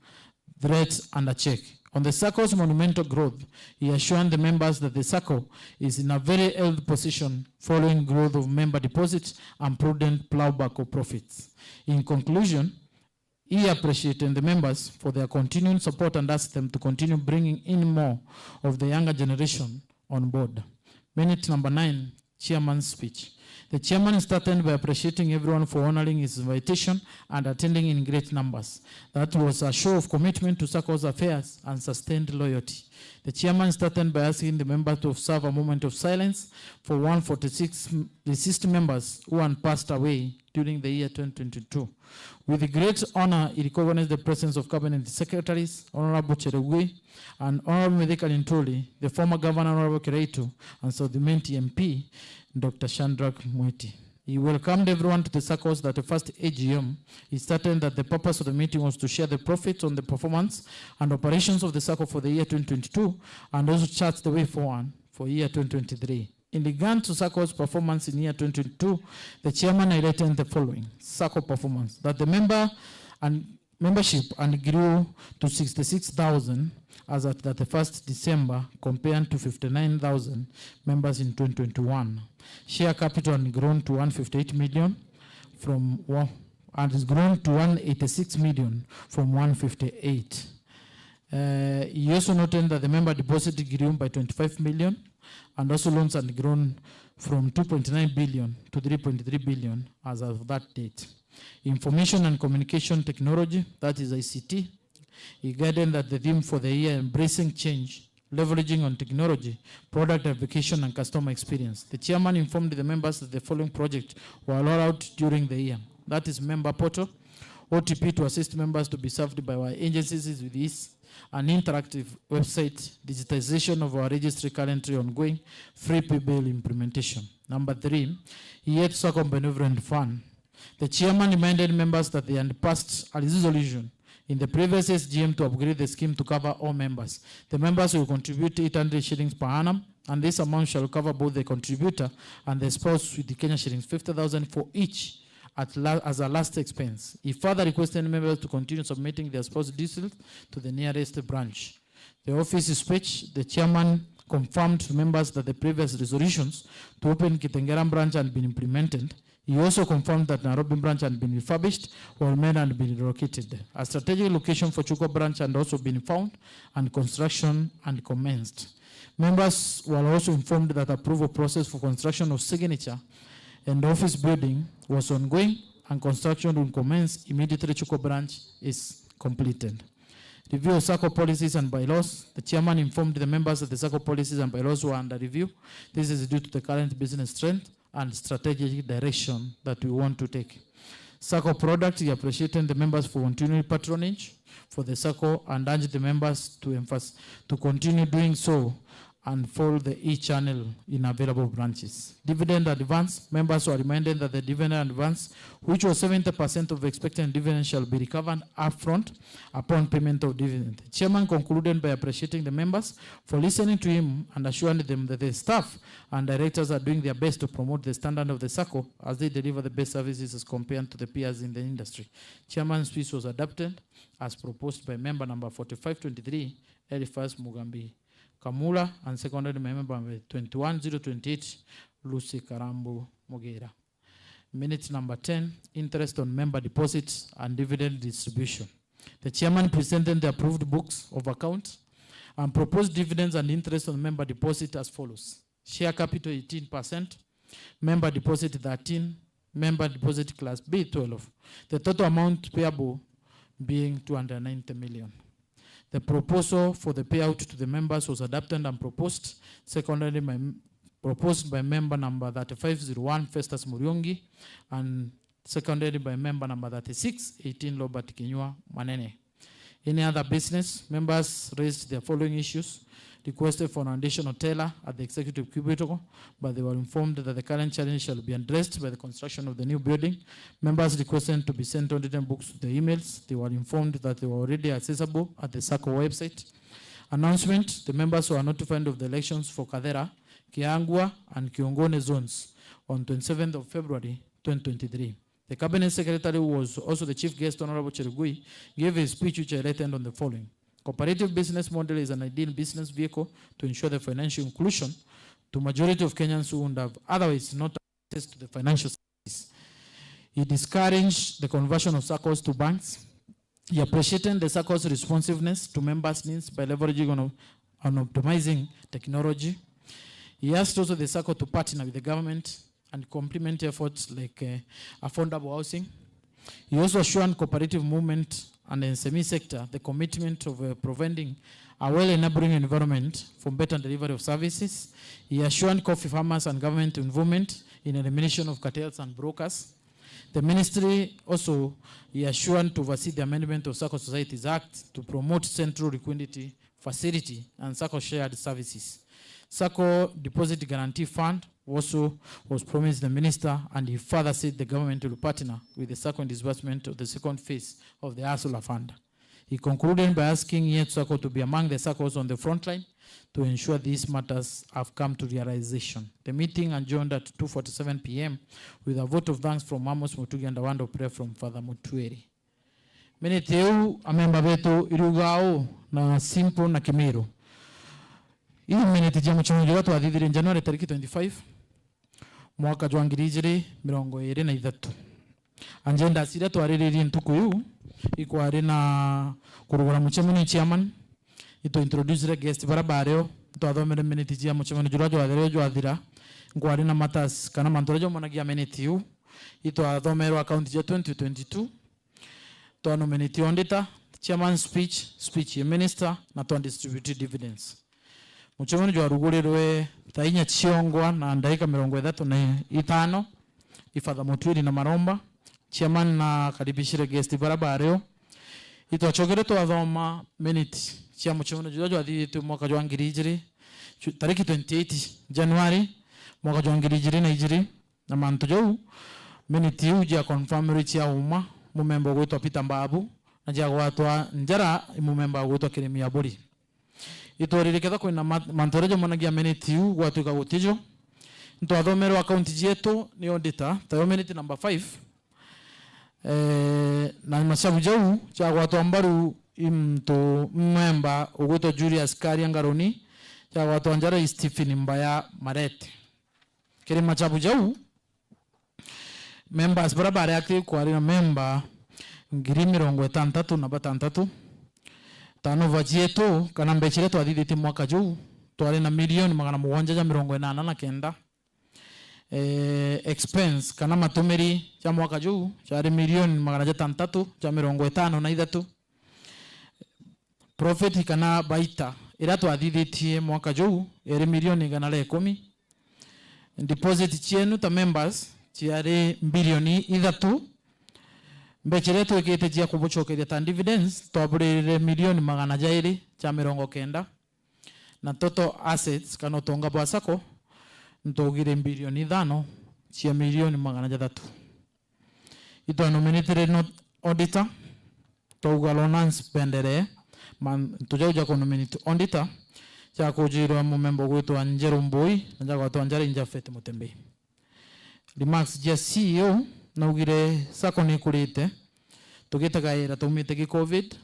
threats under check. On the SACCO's monumental growth, he assured the members that the SACCO is in a very healthy position following growth of member deposits and prudent plowback of profits. In conclusion, he appreciated the members for their continuing support and asked them to continue bringing in more of the younger generation on board. Minute number 9, Chairman's speech. The chairman started by appreciating everyone for honoring his invitation and attending in great numbers. That was a show of commitment to SACCO's affairs and sustained loyalty. The chairman started by asking the members to observe a moment of silence for 146 deceased members who had passed away during the year 2022. With great honor, he recognized the presence of Cabinet Secretaries, Honorable Chelugui and Honorable Mithika Linturi, the former Governor Honorable Kiraitu, and South Imenti MP, Dr. Shadrack Mwiti. He welcomed everyone to the SACCOs that the first AGM. He stated that the purpose of the meeting was to share the profits on the performance and operations of the SACCO for the year 2022 and also chart the way forward for year 2023. In regard to SACCO's performance in year 2022, the chairman highlighted the following: SACCO performance, that the member and membership and grew to 66,000 as at 31st December, compared to 59,000 members in 2021. Share capital had grown to 158 million from one, and has grown to 186 million from 158. He also noted that the member deposit grew by 25 million, and also loans had grown from 2.9 billion to 3.3 billion as of that date. Information and communication technology, that is ICT, he guided that the theme for the year, embracing change, leveraging on technology, product application, and customer experience. The chairman informed the members that the following projects were rolled out during the year. That is member portal, OTP to assist members to be served by our agencies with this, an interactive website, digitization of our registry currently ongoing, free bill implementation. Number 3, Yetu SACCO Benevolent Fund. The chairman reminded members that they had passed a resolution in the previous SGM to upgrade the scheme to cover all members. The members will contribute 800 shillings per annum, and this amount shall cover both the contributor and the spouse with the Kenya shillings 50,000 for each as a last expense. He further requested members to continue submitting their spouse details to the nearest branch. The office speech, the chairman confirmed to members that the previous resolutions to open Kitengela branch had been implemented. He also confirmed that Nairobi branch had been refurbished while men had been relocated. A strategic location for Chuka branch had also been found and construction had commenced. Members were also informed that approval process for construction of signature and office building was ongoing and construction will commence immediately Chuka branch is completed. Review of SACCO policies and bylaws. The chairman informed the members that the SACCO policies and bylaws were under review. This is due to the current business trend and strategic direction that we want to take. SACCO product. He appreciated the members for continued patronage for the SACCO and urged the members to emphasize to continue doing so and follow the e-channel in available branches. Dividend advance, members were reminded that the dividend advance, which was 70% of expected dividend, shall be recovered upfront upon payment of dividend. The chairman concluded by appreciating the members for listening to him and assuring them that the staff and directors are doing their best to promote the standard of the SACCO as they deliver the best services as compared to the peers in the industry. Chairman's speech was adopted as proposed by member number 4523, Eliphas Mugambi Kamula, and seconded by member number 21028, Lucy Karambu Mogera. Minute number 10, interest on member deposits and dividend distribution. The chairman presented the approved books of accounts and proposed dividends and interest on member deposit as follows. Share capital 18%, member deposit 13, member deposit class B 12. The total amount payable being 290 million. The proposal for the payout to the members was adopted and proposed, secondly by, proposed by member number 3501, Festus Muriungi, and seconded by member number 3618, Robert Kinyua Manene. Any other business? Members raised the following issues. Requested for an additional teller at the executive cubicle, but they were informed that the current challenge shall be addressed by the construction of the new building. Members requested to be sent auditing books to the emails. They were informed that they were already accessible at the SACCO website. Announcement, the members were notified of the elections for Kathera, Kiangwa, and Kiongone zones on 27th of February, 2023. The Cabinet Secretary, who was also the chief guest, Honorable Chelugui, gave a speech which I written on the following. Cooperative business model is an ideal business vehicle to ensure the financial inclusion to majority of Kenyans who would have otherwise not access to the financial services. He discouraged the conversion of SACCOs to banks. He appreciated the SACCO's responsiveness to members' needs by leveraging on optimizing technology. He asked also the SACCO to partner with the government and complement efforts like affordable housing. He also assured cooperative movement and the SME sector the commitment of providing a well-enabling environment for better delivery of services. He assured coffee farmers and government involvement in elimination of cartels and brokers. The ministry also he assured to oversee the amendment of SACCO Societies Act to promote central liquidity facility and SACCO shared services. SACCO Deposit Guarantee Fund also was promised the minister, and he further said the government will partner with the second disbursement of the second phase of the Hustler Fund. He concluded by asking Yet SACCO to be among the SACCOs on the front line to ensure these matters have come to realization. The meeting adjourned at 2:47 p.m. with a vote of thanks from Amos Mutugi and a word of prayer from Father Mutweri. Minute eu amemba betu irugao na simple na kimiru. Hii minute ja muchomo jura twathithire January tariki 25 mwaka jwa 2023. Agenda ciria twariririe ntuku iu ikwari na kurugura mucemanio chairman itu introduce guest bara bareo twathomere minute cia mucemanio jura jwathire jwathira nkwari na matters kana mantu aria jomonagia minute iu itwathomerwo account ja 2022 twanominate auditor, chairman speech, speech ya minister na twa distribute dividends. Mucemanio jwarugurirwe thaa inya ciongwa na ndagika 35 ifatha Mutwiri na Maromba. Chairman na karibishire guest bara bareo itwacokere twathoma minute cia mucemanio juria jwathithitwe mwaka jwa 2000 tariki 28 January mwaka jwa 2002 na mantu jau minute iu jia confirm cia uma mumemba ugwitwa Peter Mbabu na jia gwatwa njara mumemba ugwitwa Kirimi Aburi. Itwarire ketha kwina mantu aria jomonagia minute iu gwatuika gutijo ntwathomerwo account jetu ni auditor tayo minute number 5 na macabu jau chagwatwa mbaru imtu memba ugwitwa Julius Karia Ngaroni chagwatwa njara Stephen Mbaya Marete. Kiri macabu jau members bara active kwari na member 666 tano vajietu kana mbechire twathithite mwaka jau twari na 789,000,000. Expense kana matumiri cha mwaka juu chari 653,000,000. Profit kana baita ira twathithitie mwaka juu eri 110,000,000. Deposit chienu ta members chiari 3 bilioni. Mbecha iria twikite cia kubucokeria ta dividends twaburire milioni magana jairi cha mirongo kenda na total assets kana utonga bwa sacco ntugire bilioni 5 cia milioni magana jathatu. Itwanominatire not auditor twauga Lonance Bendere man tujauja kunominate auditor cha kujirwa mumembo gwitwa Njeru Mbui na jagwatwa Njari Njafete Mutembei. Remarks ja CEO naugire sacco ni kurite tugitagaira tumite gi COVID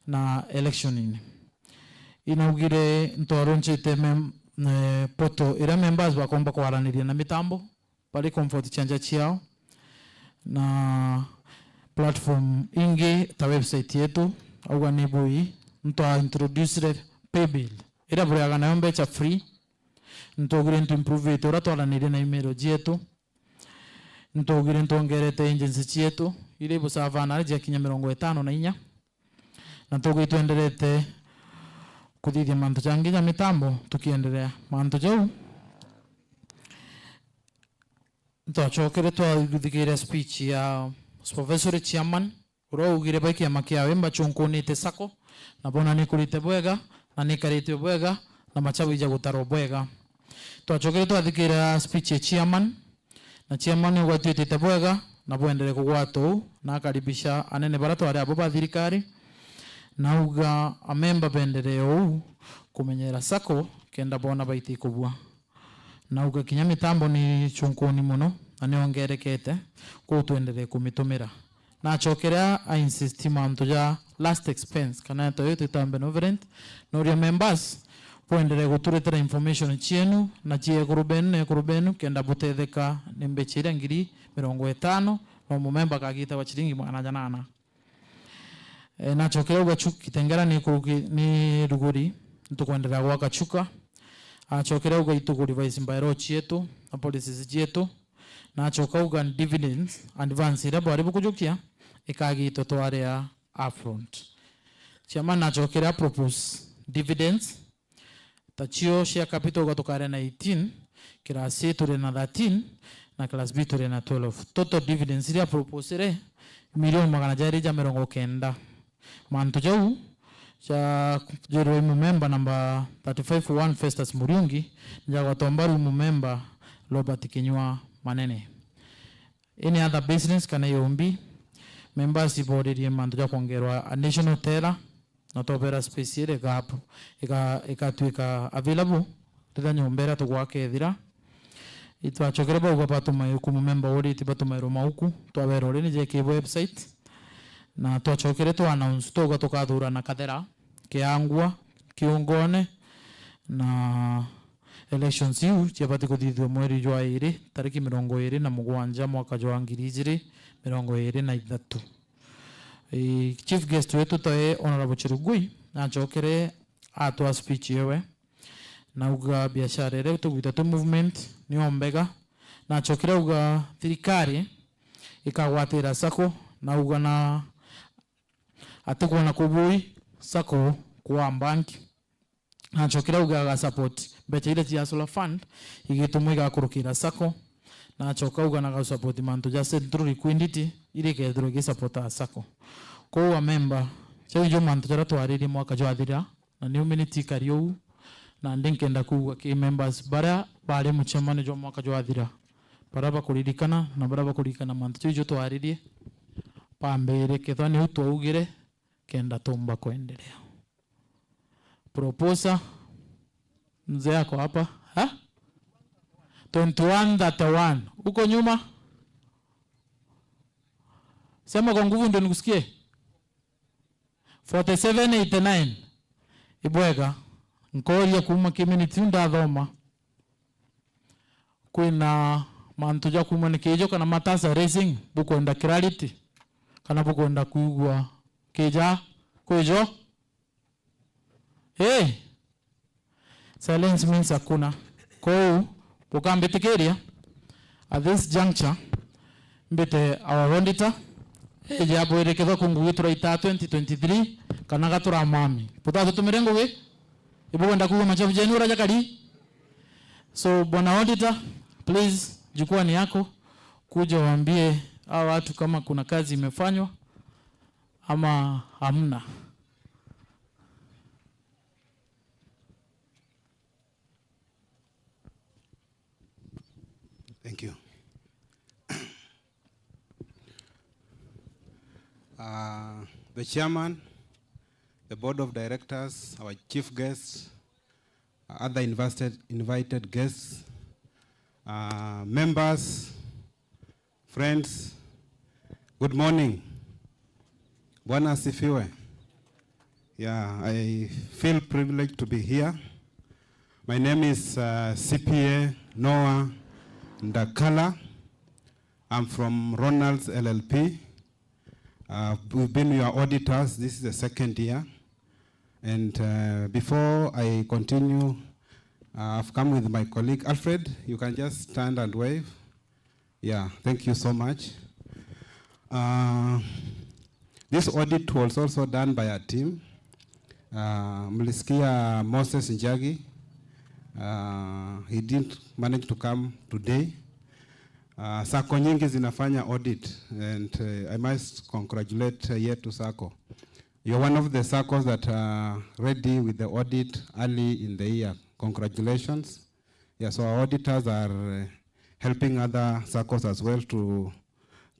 na election ini inaugire ntwarunchite poto ira members bakomba kwaraniria na mitambo pali comfort chanja chiao na platform ingi ta website yetu auga ni bui ntwa introduce paybill ira buriaga nayo mbecha free ntugire ntu improve it ura twaranirie na email jetu ntugire ntongerete agency cietu iri busavana jiakinya 54 na tugire twenderete kuthithia mantu jangi ja mitambo tukiendelea mantu jau twacokere twathikire speech ya supervisory chairman uria ugire bai kiama kiawe mbachunkunite sacco na bona nikurite bwega na nikaritwe bwega na machabu ija gutarwo bwega. Twacokere twathikira speech ya chairman na chairman ugwatwitite bwega na bwendere kugwatu na akaribisha anene bara twari abo ba thirikari na uga amemba bendere ou kumenyera sacco kenda bona baiti kubua na uga kinya mitambo ni chunkuni muno na niongerekete kuu tuendelee kumitumira na acokerea a insist mantu ja last expense kana to yote tambe benevolent noria members bwendelee guturetera information chienu na chie kurubenu ne kurubenu kenda butetheka ni mbecha iria ngiri 50 no mumemba kagita wa chiringi 800. Na chokera uga kitengera ni kuruki ni ruguri ntukwendelea gwaka chuka achokera uga ituguri vice mbairo chietu na policies chietu na choka uga dividends advance ira bwari bukujukia ikagito twarea upfront. Chairman achokera propose dividends tachio share capital ugatukare na 18 class C turi na 13 na class B turi na 12. Total dividends iria propose re milioni 290 mantu jau cha jeroi mumemba namba 351 Festus Muriungi njagwatombaru mumemba Robert Kinyua Manene. Any other business kana yombi members iboririe mantu ja kuongerwa additional teller na tobera space ile gap ikatuika available rira nyombera tugwakethira itwachokere bauga batuma ku member uri tibatuma mauku twabera uri ni JK website na twachokere tu announce tuga tukathura na Kathera Kiangwa Kiungone na elections iu ciabati kuthithio mweri jwa iri tariki 27 mwaka jwa 2023. Chief guest wetu tae Honorable Cherugui na chokere atwa speech yewe na uga biashara ere tugwita tu movement ni ombega na chokere uga thirikari ikagwatira sacco na uga na atikwana kubui sacco kwa banki na chokere uga ga support mbecha ile cia solar fund igitumwa igakurukira sacco na choka uga na ga support mantu ja central liquidity ile kethro gi support sacco kowa member chau jo mantu jara twariri mwaka jwathira na new minute kariu na ndinkenda kuga ki members bara bari mucemani jo mwaka jwathira bara bakuririkana na bara bakuririkana mantu chau jo twaririe pambere kethwa ni utwaugire kenda tumba kuendelea. Proposa mzee yako hapa ha 2131 uko nyuma, sema kwa nguvu ndio nikusikie. 4789 ibwega nkoria kuma kiminiti ndathoma kwina mantu ja kuma ni kijo kana matasa racing bukwenda clarity kana bukwenda kuigua kija kwijo. Hey, silence means hakuna. Kou bukambitikiria at this juncture mbite our auditor ejabwirekethwa kungugi turaita 2023 kana gatura mami butatutumire ngugi ibukwenda kuga machafu jenu uraja kali. So bwana auditor, please jukwaa ni yako, kuja waambie hawa watu kama kuna kazi imefanywa ama hamna. Thank you. The chairman, the board of directors, our chief guests, other invited guests, members, friends, good morning. Bwana asifiwe. Yeah, I feel privileged to be here. My name is CPA Noah Ndakala. I'm from Ronald's LLP. We've been your auditors. This is the second year. And before I continue, I've come with my colleague Alfred. You can just stand and wave. Yeah, thank you so much. This audit was also done by a team. Mlisikia Moses Njagi. He didn't manage to come today. Sacco nyingi zinafanya audit, and I must congratulate Yetu Sacco. You're one of the SACCOs that are ready with the audit early in the year. Congratulations. Yeah, so our auditors are helping other SACCOs as well to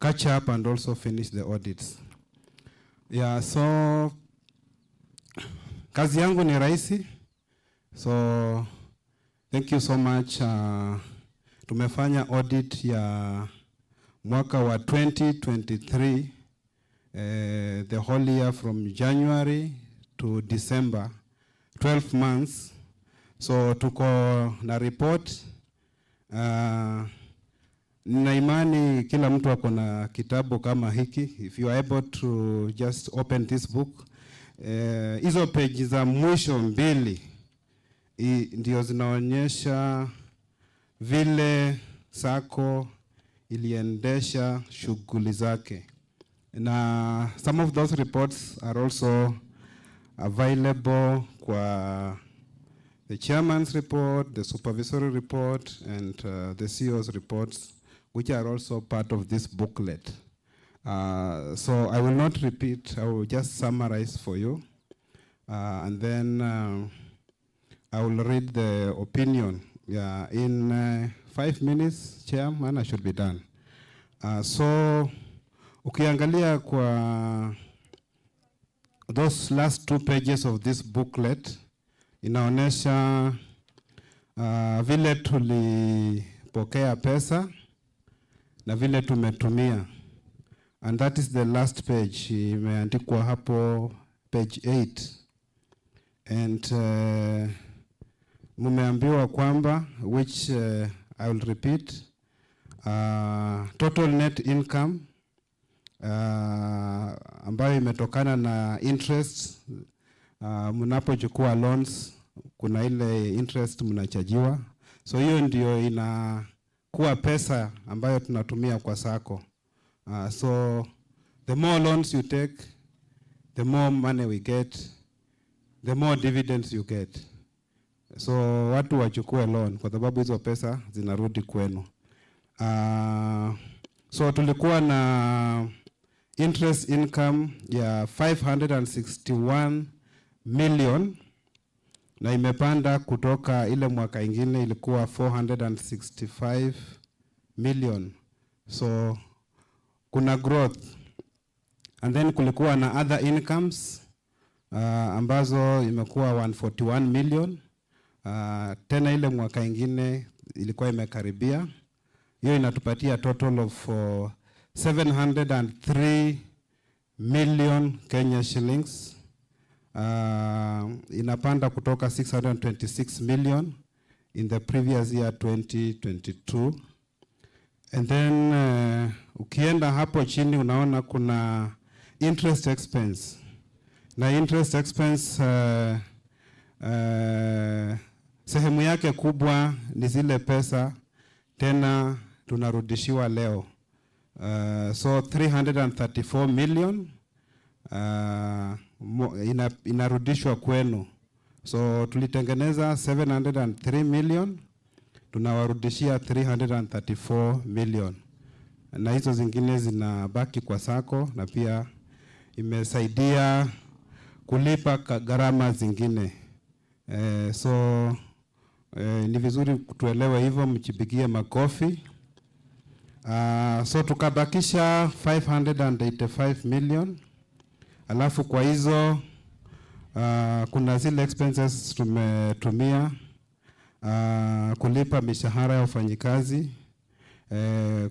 catch up and also finish the audits. Yeah, so kazi yangu ni rahisi. So thank you so much. Tumefanya audit ya mwaka wa 2023, the whole year from January to December, 12 months. So tuko na report. Nina imani kila mtu ako na kitabu kama hiki. If you are able to just open this book, hizo page za mwisho mbili ndio zinaonyesha vile SACCO iliendesha shughuli zake. Na some of those reports are also available kwa the chairman's report, the supervisory report, and the CEO's reports, which are also part of this booklet. So I will not repeat, I will just summarize for you. And then I will read the opinion. Yeah, in 5 minutes, chairman, I should be done. So ukiangalia kwa those last 2 pages of this booklet, inaonesha vile tulipokea pesa na vile tumetumia. And that is the last page, imeandikwa hapo page 8. And mumeambiwa kwamba, which I will repeat, total net income ambayo imetokana na interest. Mnapochukua loans kuna ile interest mnachajiwa, so hiyo ndio inakuwa pesa ambayo tunatumia kwa SACCO. So the more loans you take, the more money we get, the more dividends you get. So watu wachukue loan kwa sababu hizo pesa zinarudi kwenu. So tulikuwa na interest income ya 561 million na imepanda kutoka ile mwaka ingine ilikuwa 465 million. So kuna growth. And then kulikuwa na other incomes ambazo imekuwa 141 million. Tena ile mwaka ingine ilikuwa imekaribia. Hiyo inatupatia total of 703 million Kenya shillings. Inapanda kutoka 626 million in the previous year 2022. And then ukienda hapo chini unaona kuna interest expense. Na interest expense sehemu yake kubwa ni zile pesa tena tunarudishiwa leo. So 334 million inarudishwa kwenu. So tulitengeneza 703 million, tunawarudishia 334 million. na hizo zingine zinabaki kwa sacco, na pia imesaidia kulipa gharama zingine. So ni vizuri tuelewe hivyo, mjipigie makofi. So tukabakisha 585 million, alafu kwa hizo kuna zile expenses tumetumia kulipa mishahara ya wafanyikazi,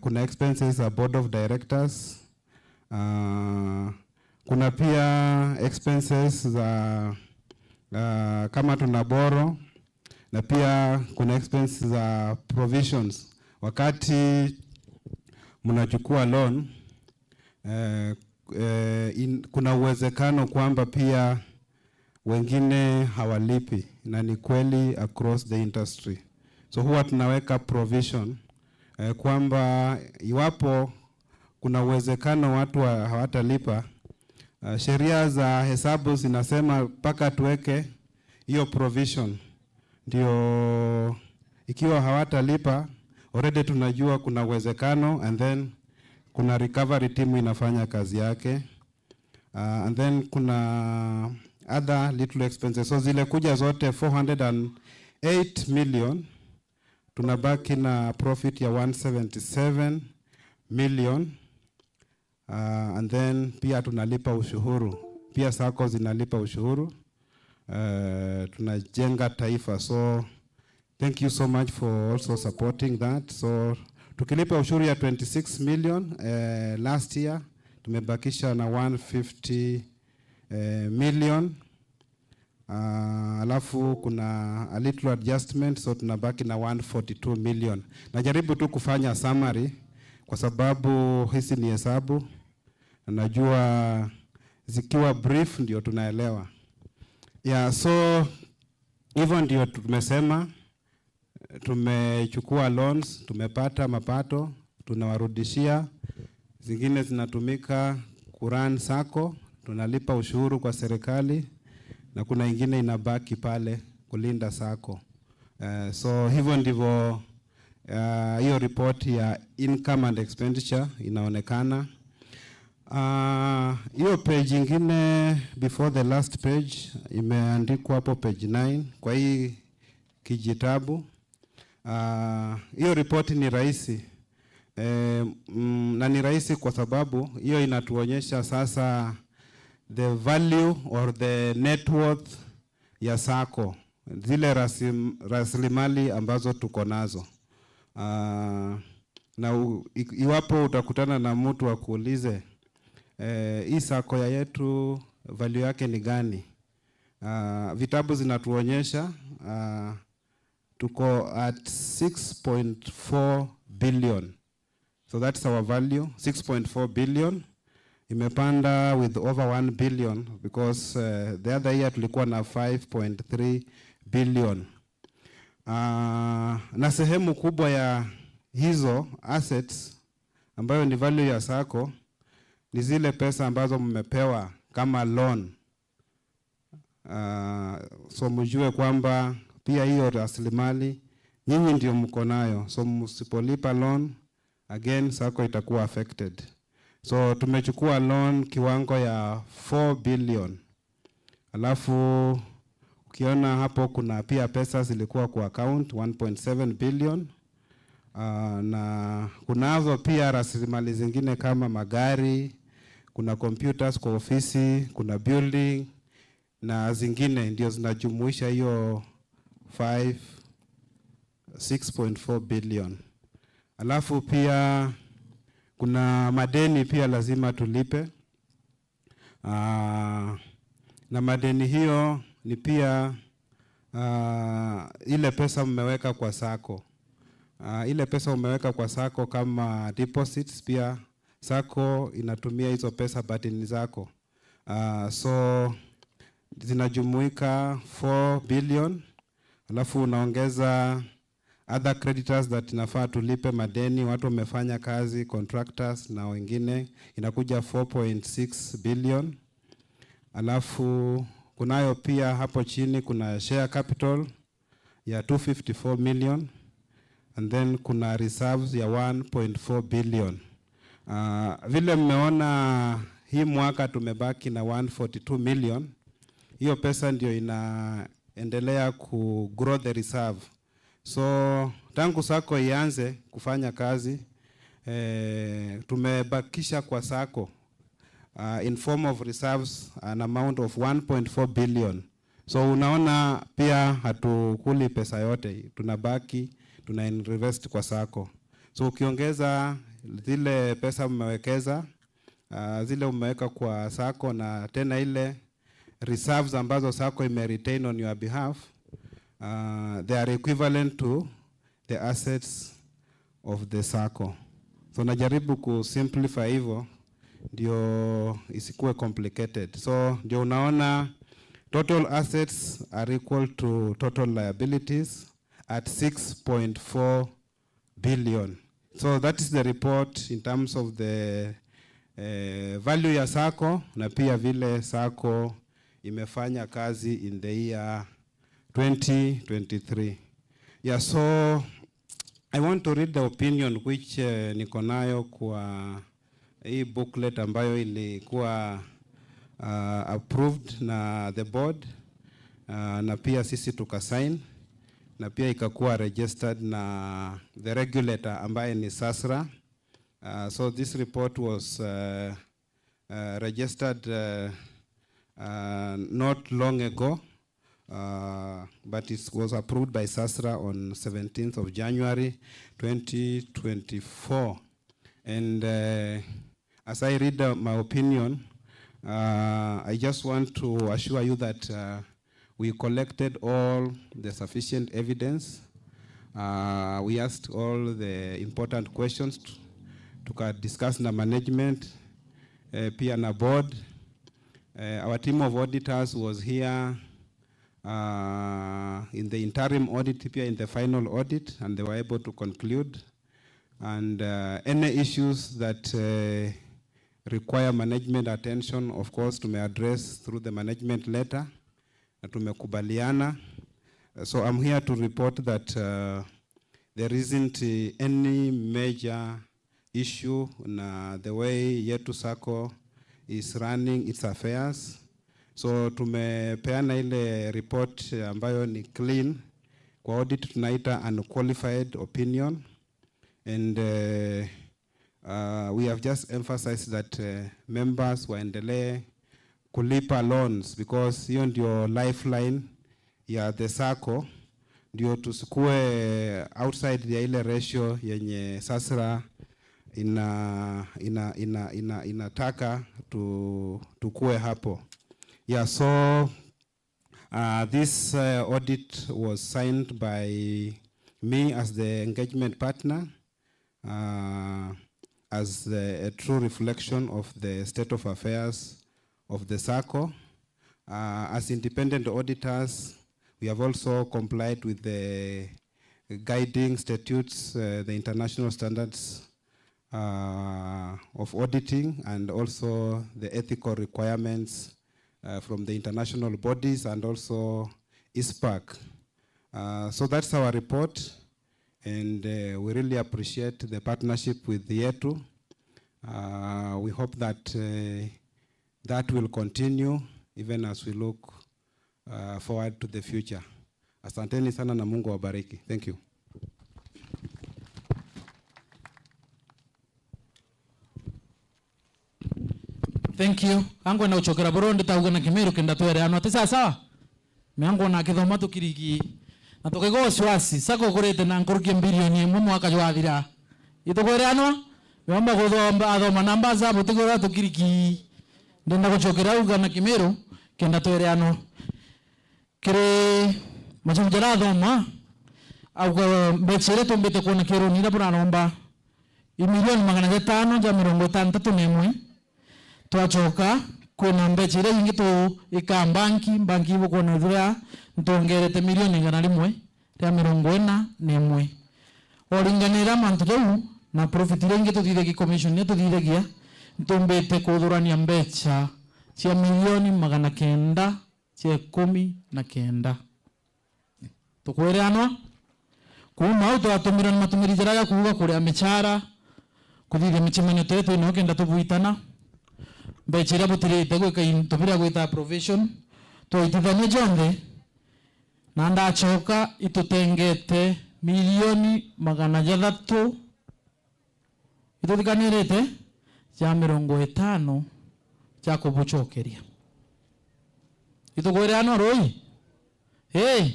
kuna expenses za board of directors, kuna pia expenses za kama tuna borrow, na pia kuna expenses za provisions wakati mnachukua loan. Kuna uwezekano kwamba pia wengine hawalipi, na ni kweli across the industry. So huwa tunaweka provision kwamba iwapo kuna uwezekano watu hawatalipa, sheria za hesabu zinasema mpaka tuweke hiyo provision, ndio ikiwa hawatalipa, already tunajua kuna uwezekano, and then kuna recovery team inafanya kazi yake. And then kuna other little expenses. So zile kuja zote 408 million, tunabaki na profit ya 177 million. And then pia tunalipa ushuru, pia sacco zinalipa ushuru. Tunajenga taifa, so thank you so much for also supporting that. So tukilipa ushuru ya 26 million last year, tumebakisha na 150 million. Alafu kuna a little adjustment, so tunabaki na 142 million. Najaribu tu kufanya summary kwa sababu hizi ni hesabu. Najua zikiwa brief ndio tunaelewa. Yeah, so hivyo ndio tumesema tumechukua loans, tumepata mapato, tunawarudishia. Zingine zinatumika kurun sacco, tunalipa ushuru kwa serikali, na kuna ingine inabaki pale kulinda sacco. So hivyo ndivyo hiyo report ya income and expenditure inaonekana. Hiyo page ingine before the last page imeandikwa hapo page 9 kwa hii kijitabu. Hiyo ripoti ni rahisi na ni rahisi kwa sababu hiyo inatuonyesha sasa the value or the net worth ya sacco, zile rasilimali ambazo tuko nazo. Na iwapo utakutana na mtu akuulize, hii sacco ya yetu value yake ni gani? Vitabu zinatuonyesha tuko at 6.4 billion. So that's our value, 6.4 billion. Imepanda with over 1 billion because the other year tulikuwa na 5.3 billion. Na sehemu kubwa ya hizo assets ambayo ni value ya sacco ni zile pesa ambazo mmepewa kama loan. So mjue kwamba pia hiyo rasilimali nyinyi ndio mko nayo, so msipolipa loan, again sacco itakuwa affected. So tumechukua loan kiwango ya 4 billion, alafu ukiona hapo kuna pia pesa zilikuwa kwa account 1.7 billion. Na kunazo pia rasilimali zingine kama magari, kuna computers kwa ofisi, kuna building na zingine ndio zinajumuisha hiyo 5 6.4 billion. Alafu pia kuna madeni pia lazima tulipe. Na madeni hiyo ni pia ile pesa mmeweka kwa sacco. Ile pesa umeweka kwa sacco kama deposits, pia sacco inatumia hizo pesa but ni zako. So zinajumuika 4 billion, alafu unaongeza other creditors that inafaa tulipe madeni, watu wamefanya kazi, contractors na wengine, inakuja 4.6 billion. Alafu kunayo pia hapo chini kuna share capital ya 254 million, and then kuna reserves ya 1.4 billion. Vile mmeona hii mwaka tumebaki na 142 million. Hiyo pesa ndio inaendelea ku grow the reserve. So tangu SACCO ianze kufanya kazi, tumebakisha kwa SACCO in form of reserves an amount of 1.4 billion. So unaona pia hatukuli pesa yote, tunabaki tuna invest kwa SACCO. So ukiongeza zile pesa mmewekeza, zile umeweka kwa SACCO na tena ile reserves ambazo SACCO ime retain on your behalf, they are equivalent to the assets of the SACCO. So najaribu ku simplify hivyo ndio isikuwe complicated. So ndio unaona total assets are equal to total liabilities at 6.4 billion. So that is the report in terms of the value ya SACCO na pia vile SACCO imefanya kazi in the year 2023. Yeah, so I want to read the opinion which niko nayo kwa hii booklet ambayo ilikuwa approved na the board, na pia sisi tukasign na pia ikakuwa registered na the regulator ambaye ni SASRA. So this report was registered not long ago, but it was approved by SASRA on 17th of January 2024. And as I read my opinion, I just want to assure you that we collected all the sufficient evidence. We asked all the important questions tuka discuss na management, pia na board. Our team of auditors was here in the interim audit, pia in the final audit, and they were able to conclude. And any issues that require management attention, of course, tume address through the management letter, na tumekubaliana. So I'm here to report that there isn't any major issue na the way Yetu SACCO is running its affairs. So tumepeana ile report ambayo ni clean. Kwa audit tunaita unqualified opinion. And we have just emphasized that members waendelee kulipa loans because hiyo ndio lifeline ya the SACCO, ndio tusikue outside ya ile ratio yenye SASRA inataka tukue hapo. Yeah, so this audit was signed by me as the engagement partner, as a true reflection of the state of affairs of the SACCO. As independent auditors, we have also complied with the guiding statutes, the international standards of auditing, and also the ethical requirements from the international bodies and also ICPAK. So that's our report, and we really appreciate the partnership with Yetu. We hope that that will continue even as we look forward to the future. Asanteni sana na Mungu awabariki. Thank you. Thank you. Angu na uchokera Burundi tauga na Kimiru kenda twereanwa ati sasa. Miangu na kithoma tukirigi na tukigwa wasiwasi sako kurete na nkurukie bilioni imwe mwaka jwathira. Itukwereanwa miomba guthomba athoma namba za butigora tukirigi. Ndenda guchokera uga na Kimiru kenda twereanwa. Kiri macumjara athoma auga mbecere tumbite kuona kiruni na buraromba imilioni 561. Twachoka kwina mbeca iria nyingi tu ika banki banki ibukuona thuria ntongerete milioni 141. Oringanira mantu jau na profit iria ingi tuthiithagia commission iria tuthiithagia ntumbite kuthurania mbeca cia milioni 919. Tukwiranwa kuma hau twatumira na matumiri jara ya kuuga kuria michara Kuthithia micemanio tere twinao kenda tubuitana mbecha iria butirite gwika into biria gwita provision twaitithania jonthe na ndachoka itutengete milioni magana jathatu ituthikanirite ja 50 ja kubuchokeria itukwirana roi. Hey,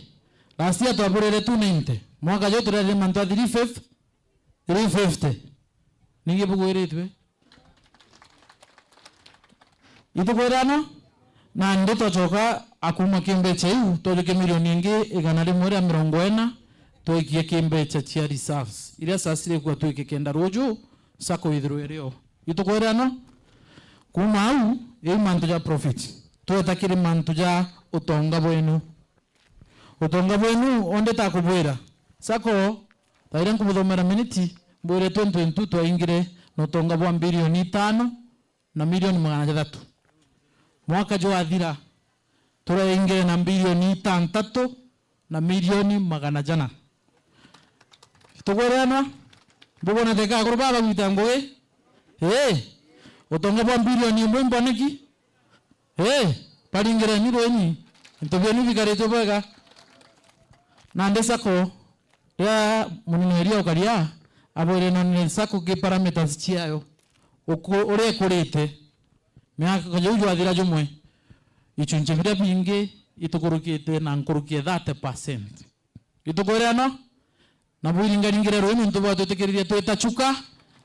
last year twabũrĩre 290 mwaka jo tũrarĩ mantu a 350 350 ningi bugwĩrĩtwe itukwirana na ndi twacoka akuma kimbecha iu twajuke milioni ingi 140 twikie kimbecha chia reserves iria sasire kwa twike kenda ruju sako ithirwo irio itukwirana kuma au iu mantu ja profit twetakiri mantu ja utonga bwenu utonga bwenu onde takubwira sako taire nkubuthomera miniti mbwire 2022 twaingire na utonga bwa bilioni 5 na milioni 300 mwaka jo athira turaingire na bilioni 6 na milioni 900 tugwereana mbona teka akuru baba gwita ngugi eh utonga bwa bilioni 1 mboneki eh paringire ni rweni ntobyenu bikaretwe bwega na ndesako ya munene ukaria abwire no ni sako ki parameters chiayo uria kurite miaka jo athira jumwe ichunche biria bingi itukurukite na nkurukie 30% itukwirana na bwiringaringire rwini ntu bwatwitikiririe twita chuka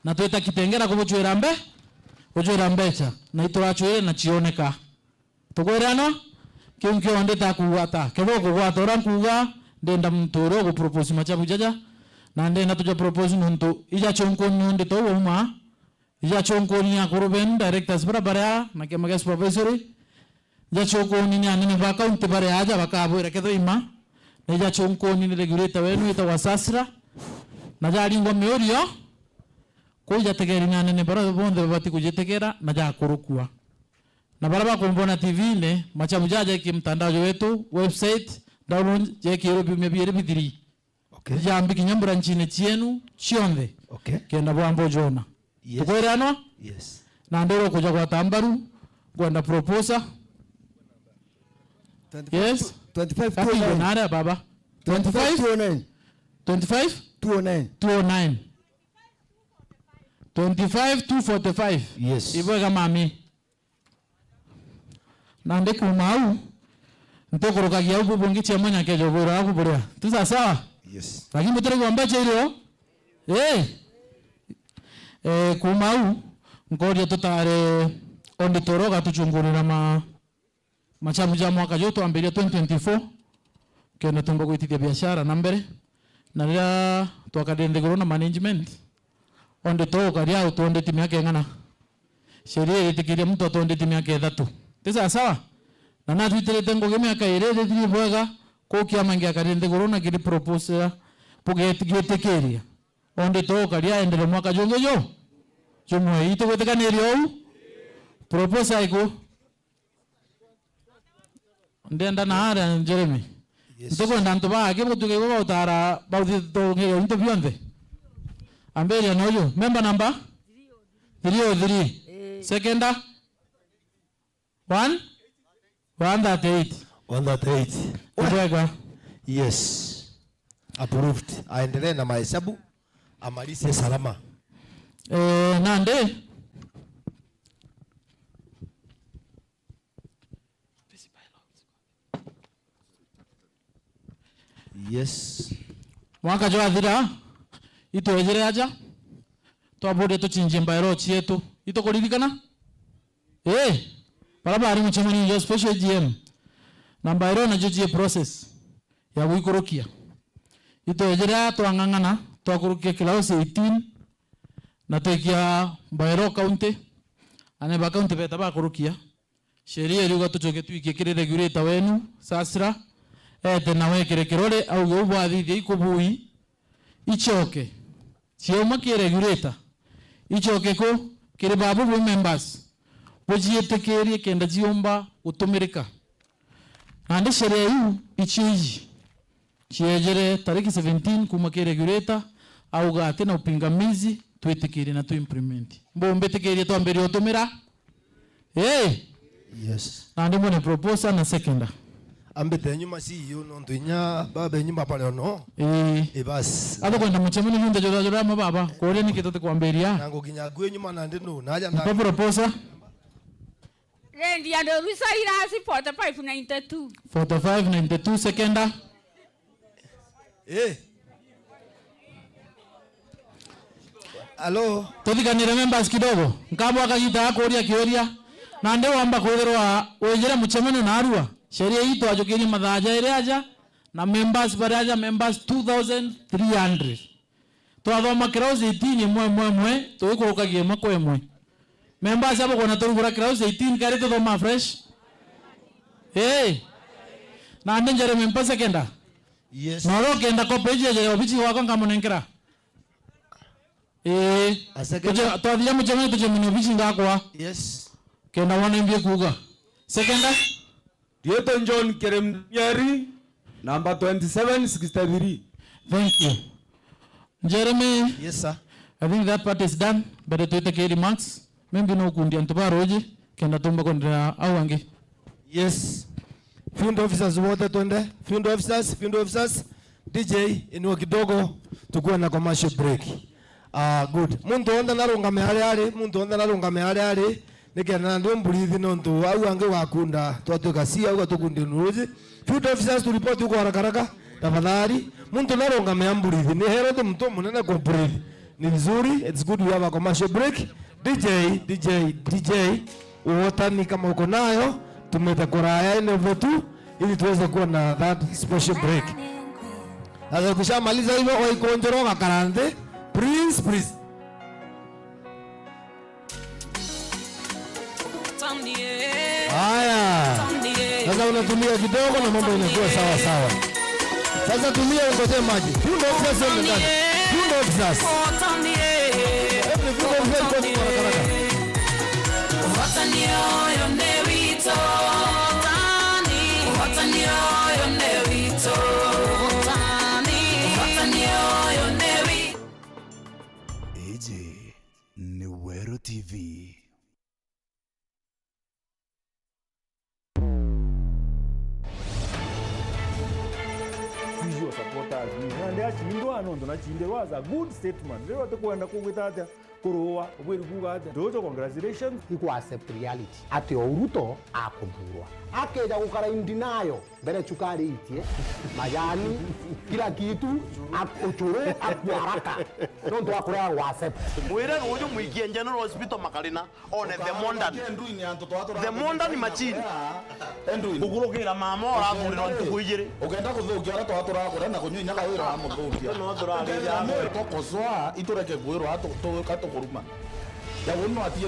na twita kitengera kubuchwira mbe buchwira mbecha na iturachwire na chioneka tukwirana kiu nkio ndita kugwata kebo kugwata ura nkuga ndenda mturo go propose machabu jaja na ndenda tuja propose nuntu ija chonko nunde to uma ija chonko ni akuruben directors bara na kema ga supervisory ija chonko ni ni anene ba county bara aja bakabwira ketho ima na ija chonko ni regulator wenu ita wasasira na jaringwa miorio kuja tegeri ni anene bara bonde bati kujitegera na ja kurukua na bara bakumbona TV ne machabu jaja ki mtandao wetu website download jeki Europe mebiri bithiri. Okay. Jambi kinyambura nchine chienu chionthe. Okay. Kenda bwambo jona. Yes. Tukwirano? Yes. Na ndero kuja kwa tambaru kwenda proposa. 25, yes. 25 209. Nara baba. 25 209. 25 209. 209. 25 245. Yes. Ibwega mami. Na ndikumau ntokurukagia ubu bungi mwanya kejo bura akuburia tuza sawa. Yes. Lakini mutere kwa irio eh eh kumau ngoria tutare ondi toroga tuchungurira ma machamu ja mwaka jo twambiria 2024 kenda tumba gwitithia biashara na mbere na rira twakadende na management ondi toka ria utonde timu yake ngana sheria itikiria mtu atonde timu yake 3 tuza sawa. Na natwitirite ngugi miaka iri rithiri bwega kukia mangi akarinde guru na kiri propose pugetikiria onde toka ria endere mwaka junge jo jumwe itu gwetikaniria ou propose iku ndenda na ara Jeremy. Yes. Ntukwenda ntu bake butuke go utara bauthito ngeo into bionthe amberia noyo member number 303 second 1 138. 138. Ubwega. Yes. Approved. Aendelee na mahesabu amalize salama. Nande. Yes. Mwaka jo athira itwejere aja twabure tuchinjie mbaero chietu itukuririkana eh barabara muchemani yo special GM na mbaero na joji process ya gwikurukia itwejere twang'ang'ana twakurukia clause 18 na twekia mbaero county ane ba county beta bakurukia sheria iriuga tuchoke twikie kiri regulator wenu sasra ete na wekire kirore au ubwathithie ikubui ichoke ciauma ki regulator ichoke ku kiri babu bu members bujiitikirie kenda ciumba gutumirika na ndi sheria iu ichiji ciejere tariki 17 kuma ki regulator auga ati na upingamizi twitikirie na tu implement mbumbitikirie twambirie utumira. Hey. Yes. Na ndi mwene proposer na seconder. Ambete nyuma si yo no ntunya baba nyuma pale no. Eh. E bas. Ado kwenda muchemani hunde jora jora mababa kuria nikitote kwambiria. Nango kinya gwe nyuma na ndino naja na. Kwa proposer. Rendi ya Rusa Irasi 4592. 4592 seconder. Eh. Alo. Tuthikanire members kidogo. Nkabwa kagita kuria kiuria. Na ndi wamba kwithirwa wijire muchemanio na arua. Sheria hii twajukirie mathaja iri aja na members bari aja members 2300. Twathoma clause 18 imwe imwe imwe tuikurukagia imwe kwa imwe. Members abo kona turugura clause 18 kari tuthoma fresh. Hey. Na ndi njere member seconder. Yes. Na ro kenda ko page ya obichi wako ngamunengera. Eh. Twathia muchemanio tuchemanio obichi ngakwa. Yes. Kenda wana mbie kuga. Seconder. Dieto John Keremnyeri, number 2763. Thank you. Jeremy. Yes, sir. I think that part is done. But to take remarks. Maybe no kundi antubaroji. Kenda tumba kondra au angi. Yes. Field officers wote twende. Field officers, field officers. DJ inua kidogo tukuwe na commercial break. Good. Muntu onda narungame hali hali, muntu onda narungame hali hali. Nikena ndio mburithi no ntu au ange wakunda twatuka si au atukundi nuruzi. Field officers to report huko haraka haraka tafadhali. Muntu narungame mburithi ni hero tu mtu munene kwa mburithi. Ni vizuri, it's good we have a commercial break. DJ DJ DJ uotani kama uko nayo tumeta kuraya ile votu ili tuweze kuwa na that special break. Sasa ukishamaliza hivyo waikonjoroga karande. Prince please. Haya. Sasa unatulia kidogo na mambo inakuwa sawa sawa. Sasa tulia ungoje maji. Field officers on the field officers. Every field officer kwa haraka. AJ ni Wero TV. Supporters ni achindwa nondo nachinderwa as a good statement lero tukwenda kugwita kuruwa ubwiri kuga atia ndojo congratulations iku accept reality ati Ruto akuthurwa akeja gukara in denial mbere chukari itie majani kila kitu uchuru akuharaka nondo akurega gwa accept mwire ruju muikie General Hospital makarina one the modern the modern machine ugurugira mama orathurira ntuku igiri ugenda guthukia uria twaturagura na kunyua inya kawira wa muthukia no turarira tokosoa itureke kwirwa atukuruma ya no atie.